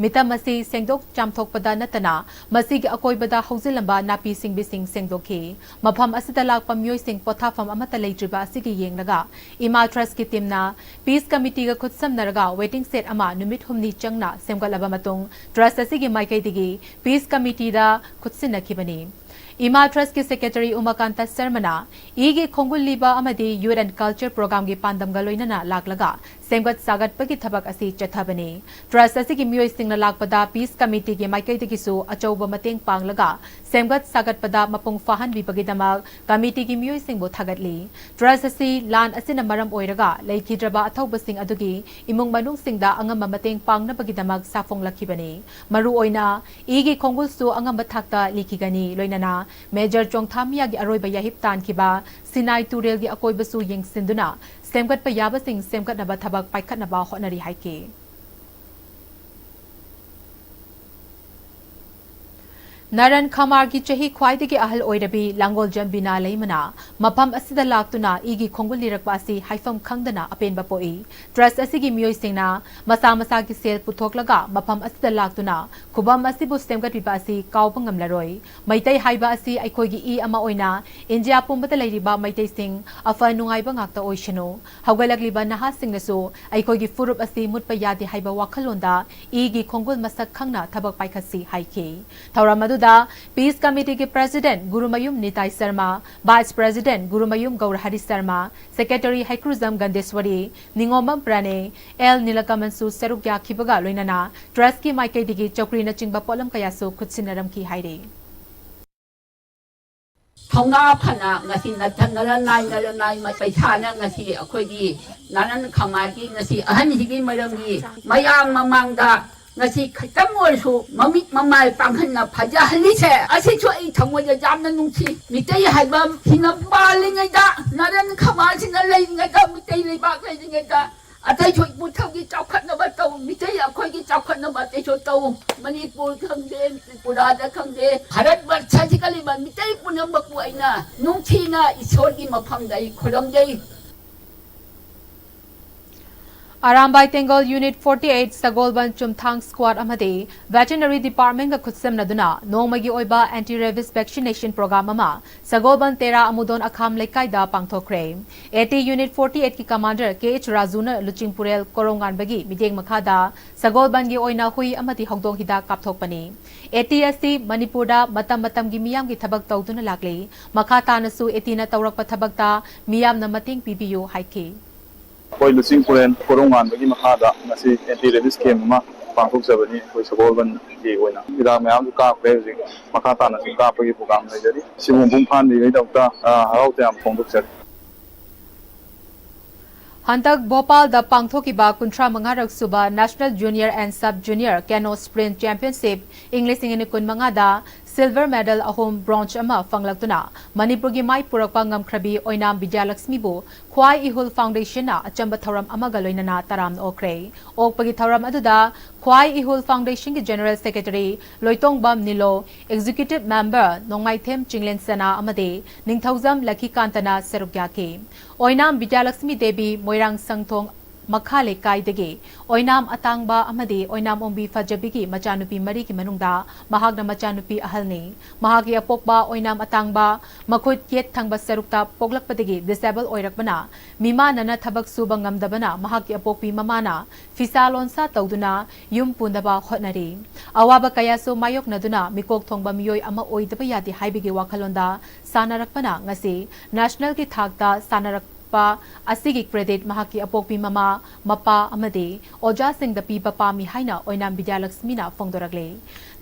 ꯃꯤꯇꯝ ꯑꯁꯤ ꯁꯦꯡꯗꯣꯛ ꯆꯥꯝꯊꯣꯛꯄꯗ ꯅꯠꯇꯅ ꯃꯁꯤꯒꯤ ꯑꯀꯣꯏꯕꯗ ꯍꯧꯖꯤꯜꯂꯝꯕ ꯅꯥꯄꯤ ꯁꯤꯡꯕꯤꯁꯤꯡ ꯁꯦꯡꯗꯣꯛꯈꯤ꯫ ꯃꯐꯝ ꯑꯁꯤꯗ ꯂꯥꯛꯄ ꯃꯤꯑꯣꯏꯁꯤꯡ ꯄꯣꯊꯥꯐꯝ ꯑꯃꯠꯇ ꯂꯩꯇ꯭ꯔꯤꯕ ꯑꯁꯤꯒꯤ ꯌꯦꯡꯂꯒ ꯏꯃꯥ ꯇ꯭ꯔꯁꯀꯤ ꯇꯤꯝꯅ ꯄꯤꯁ ꯀꯃꯤꯇꯤꯒ ꯈꯨꯠꯁꯝꯅꯔꯒ waiting shed ꯑꯃ ꯅꯨꯃꯤꯠ ꯍꯨꯝꯅꯤ ꯆꯪꯅ ꯁꯦꯝꯒꯠꯂꯕ ꯃꯇꯨꯡ ꯇ꯭ꯔꯁ ꯑꯁꯤꯒꯤ ꯃꯥꯏꯀꯩꯗꯒꯤ ꯄꯤꯁ ꯀꯃꯤꯇꯤꯗ ꯈꯨꯠꯁꯤꯟꯅꯈꯤꯕꯅꯤ꯫ ꯏꯃꯥ ꯇ꯭ꯔꯁꯀꯤ ꯁꯦꯀ꯭ꯔꯦꯇꯔꯤ ꯎꯃꯥꯀꯥꯟꯇ ꯁꯔꯃꯅ ꯏꯒꯤ ꯈꯣꯡꯒꯨꯜ ꯂꯤꯕ ꯑꯃꯗꯤ Youth and Culture Programꯒꯤ ꯄꯥꯟꯗꯝꯒ ꯂꯣꯏꯅꯅ ꯂꯥꯛꯂꯒ ꯁꯦꯝꯒꯠ ꯁꯥꯒꯠꯄꯒꯤ ꯊꯕꯛ ꯑꯁꯤ ꯆꯠꯊꯕꯅꯤ꯫ ꯇ꯭ꯔꯁ ꯑꯁꯤꯒꯤ ꯃꯤꯑꯣꯏꯁꯤꯡꯅ ꯂꯥꯛꯄꯗ ꯄꯤꯁ ꯀꯃꯤꯇꯤꯒꯤ ꯃꯥꯏꯀꯩꯗꯒꯤꯁꯨ ꯑꯆꯧꯕ ꯃꯇꯦꯡ ꯄꯥꯡꯂꯒ ꯁꯦꯝꯒꯠ ꯁꯥꯒꯠꯄꯗ ꯃꯄꯨꯡ ꯐꯥꯍꯟꯕꯤꯕꯒꯤꯗꯃꯛ ꯀꯃꯤꯇꯤꯒꯤ ꯃꯤꯑꯣꯏꯁꯤꯡꯕꯨ ꯊꯥꯒꯠꯂꯤ꯫ ꯇ꯭ꯔꯁ ꯑꯁꯤ ꯂꯥꯟ ꯑꯁꯤꯅ ꯃꯔꯝ ꯑꯣꯏꯔꯒ ꯂꯩꯈꯤꯗ꯭ꯔꯕ ꯑꯊꯧꯕꯁꯤꯡ ꯑꯗꯨꯒꯤ ꯏꯃꯨꯡ ꯃꯅꯨꯡꯁꯤꯡꯗ ꯑꯉꯝꯕ ꯃꯇꯦꯡ ꯄꯥꯡꯅꯕꯒꯤꯗꯃꯛ ꯁꯥꯐꯣꯡꯂꯛꯈꯤꯕꯅꯤ꯫ ꯃꯔꯨꯑꯣꯏꯅ ꯏꯒꯤ ꯈꯣꯡꯒꯨꯜꯁꯨ ꯑꯉꯝꯕ ꯊꯥꯛꯇ ꯂꯤꯈꯤꯒꯅꯤ, ꯂꯣꯏꯅꯅ ꯃꯦꯖꯔ ꯆꯣꯡꯊꯥꯃꯤꯌꯥꯒꯤ ꯑꯔꯣꯏꯕ ꯌꯥꯍꯤꯞ ꯇꯥꯟꯈꯤꯕ ꯁꯤꯅꯥꯏ ꯇꯨꯔꯦꯜꯒꯤ ꯑꯀꯣꯏꯕꯁꯨ ꯌꯦꯡꯁꯤꯟꯗꯨꯅ ꯁꯦꯝꯒꯠꯄ ꯌꯥꯕꯁꯤꯡ ꯁꯦꯝꯒꯠꯅꯕ ꯊꯕꯛ ꯄꯥꯏꯈꯠꯅꯕ ꯍꯣꯠꯅꯔꯤ ꯍꯥꯏꯈꯤ꯫ ꯅꯥꯔꯟ ꯈꯃꯥꯔꯒꯤ ꯆꯍꯤ ꯈ꯭ꯋꯥꯏꯗꯒꯤ ꯑꯍꯜ ꯑꯣꯏꯔꯕꯤ ꯂꯥꯡꯒꯣꯜꯖꯝ ꯕꯤꯅꯥ ꯂꯩꯃꯅ ꯃꯐꯝ ꯑꯁꯤꯗ ꯂꯥꯛꯇꯨꯅ ꯏꯒꯤ ꯈꯣꯡꯒꯨꯜ ꯂꯤꯔꯛꯄ ꯑꯁꯤ ꯍꯥꯏꯐꯝ ꯈꯪꯗꯅ ꯑꯄꯦꯟꯕ ꯄꯣꯛꯏ꯫ ꯇ꯭ꯔꯁ ꯑꯁꯤꯒꯤ ꯃꯤꯑꯣꯏꯁꯤꯡꯅ ꯃꯁꯥ ꯃꯁꯥꯒꯤ ꯁꯦꯜ ꯄꯨꯊꯣꯛꯂꯒ ꯃꯐꯝ ꯑꯁꯤꯗ ꯂꯥꯛꯇꯨꯅ ꯈꯨꯕꯝ ꯑꯁꯤꯕꯨ ꯁꯦꯝꯒꯠꯄꯤꯕ ꯑꯁꯤ ꯀꯥꯎꯕ ꯉꯝꯂꯔꯣꯏ꯫ ꯃꯩꯇꯩ ꯍꯥꯏꯕ ꯑꯁꯤ ꯑꯩꯈꯣꯏꯒꯤ ꯏ ꯑꯃ ꯑꯣꯏꯅ ꯏꯟꯗꯤꯌꯥ ꯄꯨꯝꯕꯗ ꯂꯩꯔꯤꯕ ꯃꯩꯇꯩꯁꯤꯡ ꯑꯐ ꯅꯨꯡꯉꯥꯏꯕ ꯉꯥꯛꯇ ꯑꯣꯏꯁꯅꯨ꯫ ꯍꯧꯒꯠꯂꯛꯂꯤꯕ ꯅꯍꯥꯁꯤꯡꯅꯁꯨ ꯑꯩꯈꯣꯏꯒꯤ ꯐꯨꯔꯨꯞ ꯑꯁꯤ ꯃꯨꯠꯄ ꯌꯥꯗꯦ ꯍꯥꯏꯕ ꯋꯥꯈꯜꯂꯣꯟꯗ ꯏꯒꯤ ꯈꯣꯡꯒꯨꯜ ꯃꯁꯛ ꯈꯪꯅ ꯊꯕꯛ ꯄꯥꯏꯈꯠꯁꯤ ꯍꯥꯏꯈꯤ꯫ ꯊꯧꯔꯝ ꯑꯗꯨꯗ ꯄꯤꯁ ꯀꯃꯤꯇꯤꯒꯤ president Gurumayum Nitai Sharma, vice president Gurumayum Gourahari Sharma, secretary Heikrujam Gandeshwari, Ningombam ꯄ꯭ꯔꯅꯦ, ꯑꯦꯜ ꯅꯤꯂꯀꯃꯜꯁꯨ ꯁꯔꯨꯛ ꯌꯥꯈꯤꯕꯒ ꯂꯣꯏꯅꯅ ꯇ꯭ꯔꯁꯀꯤ ꯃꯥꯏꯀꯩꯗꯒꯤ ꯆꯧꯀ꯭ꯔꯤꯅꯆꯤꯡꯕ ꯄꯣꯠꯂꯝ ꯀꯌꯥꯁꯨ ꯈꯨꯠꯁꯤꯟꯅꯔꯝꯈꯤ ꯍꯥꯏꯔꯤ꯫ ꯊꯧꯅꯥ ꯐꯅ ꯉꯁꯤ ꯅꯠꯊꯅꯔ ꯅꯥꯏꯅꯔ ꯅꯥꯏꯃ ꯄꯩꯁꯥꯅ ꯉꯁꯤ ꯑꯩꯈꯣꯏꯒꯤ ꯅꯥꯔꯟ ꯈꯃꯥꯔꯒꯤ ꯉꯁꯤ ꯑꯍꯟꯁꯤꯒꯤ ꯃꯔꯝꯒꯤ ꯃꯌꯥꯝ ꯃꯃꯥꯡꯗ ꯉꯁꯤ ꯈꯤꯇꯪ ꯑꯣꯏꯔꯁꯨ ꯃꯃꯤꯠ ꯃꯃꯥꯏ ꯄꯥꯡꯍꯟꯅ ꯐꯖꯍꯜꯂꯤꯁꯦ ꯑꯁꯤꯁꯨ ꯑꯩ ꯊꯃꯣꯏꯗ ꯌꯥꯝꯅ ꯅꯨꯡꯁꯤ꯫ ꯃꯤꯇꯩ ꯍꯥꯏꯕ ꯁꯤꯅ ꯄꯥꯜꯂꯤꯉꯩꯗ, ꯅꯥꯔꯟ ꯈꯃꯥꯔꯁꯤꯅ ꯂꯩꯔꯤꯉꯩꯗ, ꯃꯤꯇꯩ ꯂꯩꯕꯥꯛ ꯂꯩꯔꯤꯉꯩꯗ ꯑꯇꯩꯁꯨ ꯄꯨꯊꯧꯒꯤ ꯆꯥꯎꯈꯠꯅꯕ ꯇꯧ, ꯃꯤꯇꯩ ꯑꯩꯈꯣꯏꯒꯤ ꯆꯥꯎꯈꯠꯅꯕ ꯑꯇꯩꯁꯨ ꯇꯧ꯫ ꯃꯅꯤꯄꯨꯔ ꯈꯪꯗꯦ, ꯇ꯭ꯔꯤꯄꯨꯔꯥꯗ ꯈꯪꯗꯦ, ꯚꯥꯔꯠ ꯕꯔꯁꯁꯤꯒ ꯂꯩꯕ ꯃꯤꯇꯩ ꯄꯨꯝꯅꯃꯛꯄꯨ ꯑꯩꯅ ꯅꯨꯡꯊꯤꯅ ꯏꯁꯣꯔꯒꯤ ꯃꯐꯝꯗ ꯑꯩ ꯈꯨꯔꯨꯝꯖꯩ꯫ ꯑꯔꯥꯝꯕꯥꯏ ꯇꯦꯡꯒꯣꯜ ꯌꯨꯅꯤꯠ forty eight, ꯁꯒꯣꯜꯕꯟ ꯆꯨꯝꯊꯥꯡ ꯁ꯭ꯀ꯭ꯋꯥꯗ ꯑꯃꯗꯤ ꯚꯦꯇꯦꯅꯔꯤ ꯗꯤꯄꯥꯔꯠꯃꯦꯟꯠꯒ ꯈꯨꯠꯁꯝꯅꯗꯨꯅ ꯅꯣꯡꯃꯒꯤ ꯑꯣꯏꯕ ꯑꯦꯟꯇꯤ ꯔꯦꯕꯤꯁ ꯚꯦꯛꯁꯤꯅꯦꯁꯟ ꯄ꯭ꯔꯣꯒ꯭ꯔꯥꯝ ꯑꯃ ꯁꯒꯣꯜꯕꯟ ꯇꯦꯔꯥ ꯑꯃꯨꯗꯣꯟ ꯑꯈꯥꯝ ꯂꯩꯀꯥꯏꯗ ꯄꯥꯡꯊꯣꯛꯈ꯭ꯔꯦ꯫ ꯑꯦꯇꯤ ꯌꯨꯅꯤꯠ forty eight ꯀꯤ ꯀꯃꯥꯟꯗꯔ ꯀꯦ ꯑꯩꯆ ꯔꯥꯖꯨꯅ ꯂꯨꯆꯤꯡꯄꯨꯔꯦꯜ ꯀꯣꯔꯣꯡꯉꯥꯟꯕꯒꯤ ꯃꯤꯠꯌꯦꯡ ꯃꯈꯥꯗ ꯁꯒꯣꯜꯕꯟꯒꯤ ꯑꯣꯏꯅ ꯍꯨꯏ ꯑꯃꯗꯤ ꯍꯧꯗꯣꯡ ꯍꯤꯗꯥꯛ ꯀꯥꯞꯊꯣꯛꯄꯅꯤ꯫ ꯑꯦꯇꯤ ꯑꯁꯤ ꯃꯅꯤꯄꯨꯔꯗ ꯃꯇꯝ ꯃꯇꯝꯒꯤ ꯃꯤꯌꯥꯝꯒꯤ ꯊꯕꯛ ꯇꯧꯗꯨꯅ ꯂꯥꯛꯂꯤ꯫ ꯃꯈꯥ ꯇꯥꯅꯁꯨ ꯑꯦꯇꯤꯅ ꯇꯧꯔꯛꯄ ꯊꯕꯛꯇ ꯃꯤꯌꯥꯝꯅ ꯃꯇꯦꯡ ꯄꯤꯕꯤꯌꯨ ꯍꯥꯏꯈꯤ꯫ ꯑꯩꯈꯣꯏ ꯂꯨꯆꯤꯡ ꯄꯨꯔꯦꯟ ꯀꯣꯔꯣꯡꯉꯥꯟꯕꯒꯤ ꯃꯈꯥꯗ ꯉꯁꯤ ꯑꯦꯟꯇꯤ ꯔꯦꯕꯤꯁ ꯀꯦꯝ ꯑꯃ ꯄꯥꯡꯊꯣꯛꯆꯕꯅꯤ꯫ ꯑꯩꯈꯣꯏ ꯁꯒꯣꯜꯕꯟꯒꯤ ꯑꯣꯏꯅ ꯍꯤꯗꯥꯛ ꯃꯌꯥꯝꯁꯨ ꯀꯥꯞꯈ꯭ꯔꯦ꯫ ꯍꯧꯖꯤꯛ ꯃꯈꯥ ꯇꯥꯅꯁꯨ ꯀꯥꯞꯄꯒꯤ ꯄ꯭ꯔꯣꯒ꯭ꯔꯥꯝ ꯂꯩꯖꯔꯤ꯫ ꯁꯤꯒꯨꯝꯕ ꯃꯄꯨꯡ ꯐꯥꯍꯟꯕꯤꯕꯒꯤꯗꯃꯛꯇ, ꯑ, ꯍꯔꯥꯎ ꯇꯌꯥꯝ ꯐꯣꯡꯗꯣꯛꯆꯔꯤ꯫ ꯍꯟꯗꯛ ꯚꯣꯄꯥꯜꯗ ꯄꯥꯡꯊꯣꯛꯈꯤꯕ ꯀꯨꯟꯊ꯭ꯔꯥ ꯃꯉꯥꯔꯛ ꯁꯨꯕ National Junior and Sub Junior Canoe Sprint Championship ꯏꯪ ꯂꯤꯁꯤꯡ ꯑꯅꯤ ꯀꯨꯟ ꯃꯉꯥꯗ Silver medal ꯑꯍꯨꯝ, bronze ꯑꯃ ꯐꯪꯂꯛꯇꯨꯅ ꯃꯅꯤꯄꯨꯔꯒꯤ ꯃꯥꯏ ꯄꯨꯔꯛꯄ ꯉꯝꯈ꯭ꯔꯕꯤ ꯑꯣꯏꯅꯥꯝ ꯕꯤꯗ꯭ꯌꯥꯂꯛꯁꯃꯤꯕꯨ ꯈ꯭ꯋꯥꯏ ꯏꯍꯨꯜ ꯐꯥꯎꯟꯗꯦꯁꯟꯅ ꯑꯆꯝꯕ ꯊꯧꯔꯝ ꯑꯃꯒ ꯂꯣꯏꯅꯅ ꯇꯔꯥꯝꯅ ꯑꯣꯛꯈ꯭ꯔꯦ꯫ ꯑꯣꯛꯄꯒꯤ ꯊꯧꯔꯝ ꯑꯗꯨꯗ ꯈ꯭ꯋꯥꯏ ꯏꯍꯨꯜ ꯐꯥꯎꯟꯗꯦꯁꯟꯒꯤ ꯖꯦꯅꯔꯦꯜ ꯁꯦꯀ꯭ꯔꯦꯇꯔꯤ ꯂꯣꯏꯇꯣꯡꯕꯝ ꯅꯤꯂꯣ, ꯑꯦꯛꯖꯤꯀ꯭ꯌꯨꯇꯤꯚ ꯃꯦꯝꯕꯔ ꯅꯣꯡꯃꯥꯏꯊꯦꯝ ꯆꯤꯡꯂꯦꯟꯁꯅꯥ ꯑꯃꯗꯤ ꯅꯤꯡꯊꯧꯖꯝ ꯂꯛꯈꯤꯀꯥꯟꯇꯅ ꯁꯔꯨꯛ ꯌꯥꯈꯤ꯫ ꯑꯣꯏꯅꯥꯝ ꯕꯤꯗ꯭ꯌꯥꯂꯛꯁꯃꯤ ꯗꯦꯕꯤ ꯃꯣꯏꯔꯥꯡ ꯁꯪꯊꯣꯡ ꯃꯈꯥ ꯂꯩꯀꯥꯏꯗꯒꯤ ꯑꯣꯏꯅꯥꯝ ꯑꯇꯥꯡꯕ ꯑꯃꯗꯤ ꯑꯣꯏꯅꯥꯝ ꯑꯣꯡꯕꯤ ꯐꯖꯕꯤꯒꯤ ꯃꯆꯥꯅꯨꯄꯤ ꯃꯔꯤꯒꯤ ꯃꯅꯨꯡꯗ ꯃꯍꯥꯛꯅ ꯃꯆꯥꯅꯨꯄꯤ ꯑꯍꯜꯅꯤ꯫ ꯃꯍꯥꯛꯀꯤ ꯑꯄꯣꯛꯄ ꯑꯣꯏꯅꯥꯝ ꯑꯇꯥꯡꯕ ꯃꯈꯨꯠ ꯌꯦꯠ ꯊꯪꯕ ꯁꯔꯨꯛꯇ ꯄꯣꯛꯂꯛꯄꯗꯒꯤ ꯗꯤꯁꯦꯕꯜ ꯑꯣꯏꯔꯛꯄꯅ ꯃꯤꯃꯥꯟꯅꯅ ꯊꯕꯛ ꯁꯨꯕ ꯉꯝꯗꯕꯅ ꯃꯍꯥꯛꯀꯤ ꯑꯄꯣꯛꯄꯤ ꯃꯃꯥꯅ ꯐꯤꯁꯥ ꯂꯣꯟꯁꯥ ꯇꯧꯗꯨꯅ ꯌꯨꯝ ꯄꯨꯅꯕ ꯍꯣꯠꯅꯔꯤ꯫ ꯑꯋꯥꯕ ꯀꯌꯥꯁꯨ ꯃꯥꯌꯣꯛꯅꯗꯨꯅ ꯃꯤꯀꯣꯛ ꯊꯣꯡꯕ ꯃꯤꯑꯣꯏ ꯑꯃ ꯑꯣꯏꯗꯕ ꯌꯥꯗꯦ ꯍꯥꯏꯕꯒꯤ ꯋꯥꯈꯜꯂꯣꯟꯗ ꯁꯥꯟꯅꯔꯛꯄꯅ ꯉꯁꯤ ꯅꯦꯁꯅꯦꯜꯒꯤ ꯊꯥꯛꯇ ꯁꯥꯟꯅꯔꯛꯄ ꯑꯁꯤꯒꯤ ꯀ꯭ꯔꯦꯗꯤꯠ ꯃꯍꯥꯛꯀꯤ ꯑꯄꯣꯛꯄꯤ ꯃꯃꯥ, ꯃꯄꯥ ꯑꯃꯗꯤ ꯑꯣꯖꯥꯁꯤꯡꯗ ꯄꯤꯕ ꯄꯥꯝꯃꯤ ꯍꯥꯏꯅ ꯑꯣꯏꯅꯥꯝ ꯕꯤꯗ꯭ꯌꯥꯂꯛꯁꯃꯤꯅ ꯐꯣꯡꯗꯣꯔꯛꯂꯤ꯫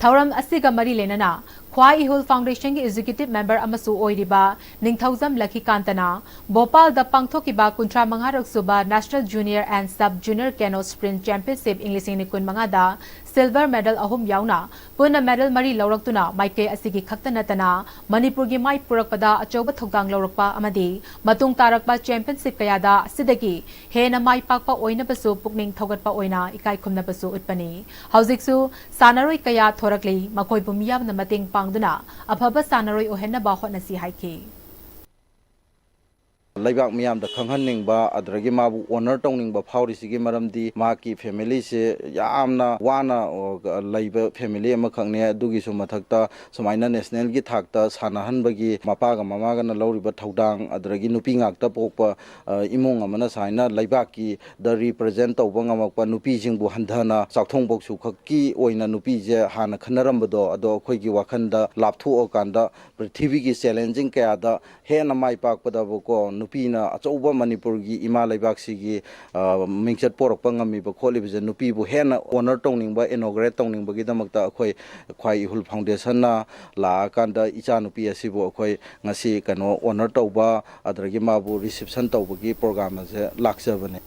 ꯊꯧꯔꯝ ꯑꯁꯤꯒ ꯃꯔꯤ ꯂꯩꯅꯅ ꯈ꯭ꯋꯥꯏ ꯏꯍꯨꯜ ꯐꯥꯎꯟꯗꯦꯁꯟꯒꯤ ꯑꯦꯛꯖꯤꯀ꯭ꯌꯨꯇꯤꯚ ꯃꯦꯝꯕꯔ ꯑꯃꯁꯨ ꯑꯣꯏꯔꯤꯕ ꯅꯤꯡꯊꯧꯖꯝ ꯂꯛꯈꯤꯀꯥꯟꯇꯅ ꯚꯣꯄꯥꯜꯗ ꯄꯥꯡꯊꯣꯛꯈꯤꯕ ꯀꯨꯟꯊ꯭ꯔꯥ ꯃꯉꯥꯔꯛ ꯁꯨꯕ national junior and sub junior canoe sprint championship ꯏꯪ ꯂꯤꯁꯤꯡ ꯑꯅꯤ ꯀꯨꯟ ꯃꯉꯥꯗ ꯁꯤꯜꯚꯔ ꯃꯦꯗꯜ ꯑꯍꯨꯝ ꯌꯥꯎꯅ ꯄꯨꯟꯅ ꯃꯦꯗꯜ ꯃꯔꯤ ꯂꯧꯔꯛꯇꯨꯅ ꯃꯥꯏꯀꯩ ꯑꯁꯤꯒꯤ ꯈꯛꯇ ꯅꯠꯇꯅ ꯃꯅꯤꯄꯨꯔꯒꯤ ꯃꯥꯏ ꯄꯨꯔꯛꯄꯗ ꯑꯆꯧꯕ ꯊꯧꯗꯥꯡ ꯂꯧꯔꯛꯄ ꯑꯃꯗꯤ ꯃꯇꯨꯡ ꯇꯥꯔꯛꯄ ꯆꯦꯝꯄꯤꯌꯟꯁꯤꯞ ꯀꯌꯥꯗ ꯑꯁꯤꯗꯒꯤ ꯍꯦꯟꯅ ꯃꯥꯏ ꯄꯥꯛꯄ ꯑꯣꯏꯅꯕꯁꯨ ꯄꯨꯛꯅꯤꯡ ꯊꯧꯒꯠꯄ ꯑꯣꯏꯅ ꯏꯀꯥꯏ ꯈꯨꯝꯅꯕꯁꯨ ꯎꯠꯄꯅꯤ꯫ ꯍꯧꯖꯤꯛꯁꯨ ꯁꯥꯟꯅꯔꯣꯏ ꯀꯌꯥ ꯊꯣꯔꯛꯂꯤ, ꯃꯈꯣꯏꯕꯨ ꯃꯤꯌꯥꯝꯅ ꯃꯇꯦꯡ ꯄꯥꯡꯗꯨꯅ ꯑꯐꯕ ꯁꯥꯟꯅꯔꯣꯏ ꯑꯣꯏꯍꯟꯅꯕ ꯍꯣꯠꯅꯁꯤ ꯍꯥꯏꯈꯤ꯫ ꯂꯩꯕꯥꯛ ꯃꯤꯌꯥꯝꯗ ꯈꯪꯍꯟꯅꯤꯡꯕ ꯑꯗꯨꯗꯒꯤ ꯃꯥꯕꯨ ꯑꯣꯅꯔ ꯇꯧꯅꯤꯡꯕ ꯐꯥꯎꯔꯤꯁꯤꯒꯤ ꯃꯔꯝꯗꯤ ꯃꯍꯥꯛꯀꯤ ꯐꯦꯃꯤꯂꯤꯁꯦ ꯌꯥꯝꯅ ꯋꯥꯅ ꯂꯩꯕ ꯐꯦꯃꯤꯂꯤ ꯑꯃꯈꯛꯅꯦ꯫ ꯑꯗꯨꯒꯤꯁꯨ ꯃꯊꯛꯇ ꯁꯨꯃꯥꯏꯅ ꯅꯦꯁꯅꯦꯜꯒꯤ ꯊꯥꯛꯇ ꯁꯥꯟꯅꯍꯟꯕꯒꯤ ꯃꯄꯥꯒ ꯃꯃꯥꯒꯅ ꯂꯧꯔꯤꯕ ꯊꯧꯗꯥꯡ, ꯑꯗꯨꯗꯒꯤ ꯅꯨꯄꯤ ꯉꯥꯛꯇ ꯄꯣꯛꯄ ꯏꯃꯨꯡ ꯑꯃꯅ ꯁꯨꯃꯥꯏꯅ ꯂꯩꯕꯥꯛꯀꯤꯗ ꯔꯤꯄ꯭ꯔꯖꯦꯟ ꯇꯧꯕ ꯉꯝꯃꯛꯄ ꯅꯨꯄꯤꯁꯤꯡꯕꯨ ꯍꯟꯊꯅ ꯆꯥꯛꯊꯣꯡꯐꯧꯁꯨ ꯈꯛꯀꯤ ꯑꯣꯏꯅ ꯅꯨꯄꯤꯁꯦ ꯍꯥꯟꯅ ꯈꯟꯅꯔꯝꯕꯗꯣ, ꯑꯗꯣ ꯑꯩꯈꯣꯏꯒꯤ ꯋꯥꯈꯜꯗ ꯂꯥꯞꯊꯣꯛꯑꯀꯥꯟꯗ ꯄ꯭ꯔꯤꯊꯤꯕꯤꯒꯤ ꯆꯦꯂꯦꯟꯖꯤꯡ ꯀꯌꯥꯗ ꯍꯦꯟꯅ ꯃꯥꯏ ꯄꯥꯛꯄꯗꯕꯀꯣ ꯅꯨꯄꯤꯅ ꯑꯆꯧꯕ ꯃꯅꯤꯄꯨꯔꯒꯤ ꯏꯃꯥ ꯂꯩꯕꯥꯛꯁꯤꯒꯤ ꯃꯤꯡꯆꯠ ꯄꯣꯔꯛꯄ ꯉꯝꯃꯤꯕ ꯈꯣꯠꯂꯤꯕꯁꯦ ꯅꯨꯄꯤꯕꯨ ꯍꯦꯟꯅ ꯑꯣꯅꯔ ꯇꯧꯅꯤꯡꯕ, ꯏꯅꯣꯒ꯭ꯔꯦꯠ ꯇꯧꯅꯤꯡꯕꯒꯤꯗꯃꯛꯇ ꯑꯩꯈꯣꯏ ꯈ꯭ꯋꯥꯏ ꯏꯍꯨꯜ ꯐꯥꯎꯟꯗꯦꯁꯟꯅ ꯂꯥꯛꯑꯀꯥꯟꯗ ꯏꯆꯥꯅꯨꯄꯤ ꯑꯁꯤꯕꯨ ꯑꯩꯈꯣꯏ ꯉꯁꯤ ꯀꯩꯅꯣ ꯑꯣꯅꯔ ꯇꯧꯕ, ꯑꯗꯨꯗꯒꯤ ꯃꯥꯕꯨ ꯔꯤꯁꯤꯞꯁꯟ ꯇꯧꯕꯒꯤ ꯄ꯭ꯔꯣꯒ꯭ꯔꯥꯝ ꯑꯁꯦ ꯂꯥꯛꯆꯕꯅꯦ꯫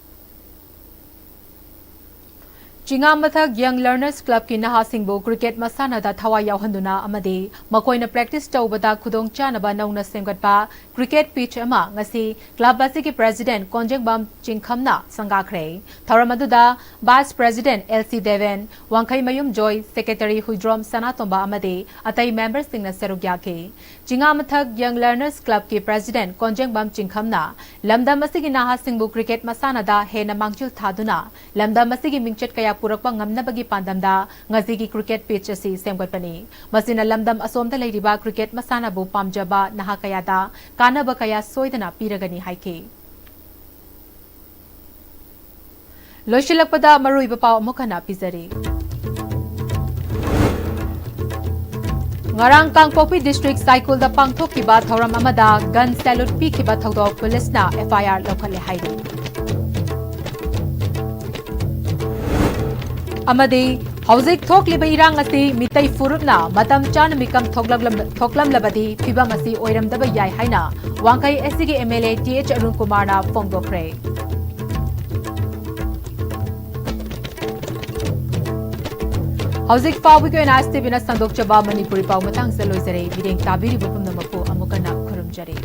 ꯆꯤꯉꯥ ꯃꯊꯛ Young Learners Clubꯀꯤ ꯅꯍꯥꯁꯤꯡꯕꯨ cricket ꯃꯁꯥꯟꯅꯗ ꯊꯋꯥꯏ ꯌꯥꯎꯍꯟꯗꯨꯅ ꯑꯃꯗꯤ ꯃꯈꯣꯏꯅ practice ꯇꯧꯕꯗ ꯈꯨꯗꯣꯡꯆꯥꯅꯕ ꯅꯧꯅ ꯁꯦꯝꯒꯠꯄ cricket pitch ꯑꯃ ꯉꯁꯤ club ꯑꯁꯤꯒꯤ president ꯀꯣꯟꯖꯦꯡꯕꯝ ꯆꯤꯡꯈꯝꯅ ꯁꯪꯒꯥꯈ꯭ꯔꯦ꯫ ꯊꯧꯔꯝ ꯑꯗꯨꯗ vice president L C Deben, ꯋꯥꯡꯈꯩꯃꯌꯨꯝ ꯖꯣꯏ, secretary ꯍꯨꯏꯗ꯭ꯔꯣꯝ ꯁꯅꯥꯇꯣꯝꯕ ꯑꯃꯗꯤ ꯑꯇꯩ memberꯁꯤꯡꯅ ꯁꯔꯨꯛ ꯌꯥꯈꯤ꯫ ꯆꯤꯉꯥ ꯃꯊꯛ Young Learners Clubꯀꯤ president ꯀꯣꯟꯖꯦꯡꯕꯝ ꯆꯤꯡꯈꯝꯅ ꯂꯝꯗꯝ ꯑꯁꯤꯒꯤ ꯅꯍꯥꯁꯤꯡꯕꯨ cricket ꯃꯁꯥꯟꯅꯗ ꯍꯦꯟꯅ ꯃꯥꯡꯖꯤꯜ ꯊꯥꯗꯨꯅ ꯂꯝꯗꯝ ꯑꯁꯤꯒꯤ ꯃꯤꯡꯆꯠ ꯀꯌꯥ ꯄꯨꯔꯛꯄ ꯉꯝꯅꯕꯒꯤ ꯄꯥꯟꯗꯝꯗ ꯉꯁꯤꯒꯤ cricket pitch ꯑꯁꯤ ꯁꯦꯝꯒꯠꯄꯅꯤ꯫ ꯃꯁꯤꯅ ꯂꯝꯗꯝ ꯑꯁꯣꯝꯗ ꯂꯩꯔꯤꯕ cricket ꯃꯁꯥꯟꯅꯕꯨ ꯄꯥꯝꯖꯕ ꯅꯍꯥ ꯀꯌꯥꯗ ꯀꯥꯟꯅꯕ ꯀꯌꯥ ꯁꯣꯏꯗꯅ ꯄꯤꯔꯒꯅꯤ ꯍꯥꯏꯈꯤ꯫ ꯂꯣꯏꯁꯤꯜꯂꯛꯄꯗ ꯃꯔꯨꯑꯣꯏꯕ ꯄꯥꯎ ꯑꯃꯨꯛ ꯍꯟꯅ ꯄꯤꯖꯔꯤ꯫ ꯉꯔꯥꯡ ꯀꯥꯡꯄꯣꯛꯄꯤ district ꯁꯥꯏꯀꯨꯜꯗ ꯄꯥꯡꯊꯣꯛꯈꯤꯕ ꯊꯧꯔꯝ ꯑꯃꯗ gun salute ꯄꯤꯈꯤꯕ ꯊꯧꯗꯣꯛ ꯄꯨꯂꯤꯁꯅ F I R ꯂꯧꯈꯠꯂꯦ ꯍꯥꯏꯔꯤ꯫ ꯑꯃꯗꯤ ꯍꯧꯖꯤꯛ ꯊꯣꯛꯂꯤꯕ ꯏꯔꯥꯡ ꯑꯁꯤ ꯃꯤꯇꯩ ꯐꯨꯔꯨꯞꯅ ꯃꯇꯝ ꯆꯥꯅ ꯃꯤꯀꯝ ꯊꯣꯛꯂꯛꯂꯝ-, ꯊꯣꯛꯂꯝꯂꯕꯗꯤ ꯐꯤꯕꯝ ꯑꯁꯤ ꯑꯣꯏꯔꯝꯗꯕ ꯌꯥꯏ ꯍꯥꯏꯅ ꯋꯥꯡꯈꯩ S C ꯒꯤ M L A T H Arun ꯀꯨꯃꯥꯔꯅ ꯐꯣꯡꯗꯣꯛꯈ꯭ꯔꯦ꯫ ꯍꯧꯖꯤꯛ ꯐꯥꯎꯕꯒꯤ ꯑꯣꯏꯅ S T Vꯅ ꯁꯟꯗꯣꯛꯆꯕ ꯃꯅꯤꯄꯨꯔꯤ ꯄꯥꯎ ꯃꯇꯥꯡꯁꯤꯗ ꯂꯣꯏꯖꯔꯦ꯫ ꯃꯤꯠꯌꯦꯡ ꯇꯥꯕꯤꯔꯤꯕ ꯄꯨꯝꯅꯃꯛꯄꯨ ꯑꯃꯨꯛ ꯍꯟꯅ ꯈꯨꯔꯨꯝꯖꯔꯤ꯫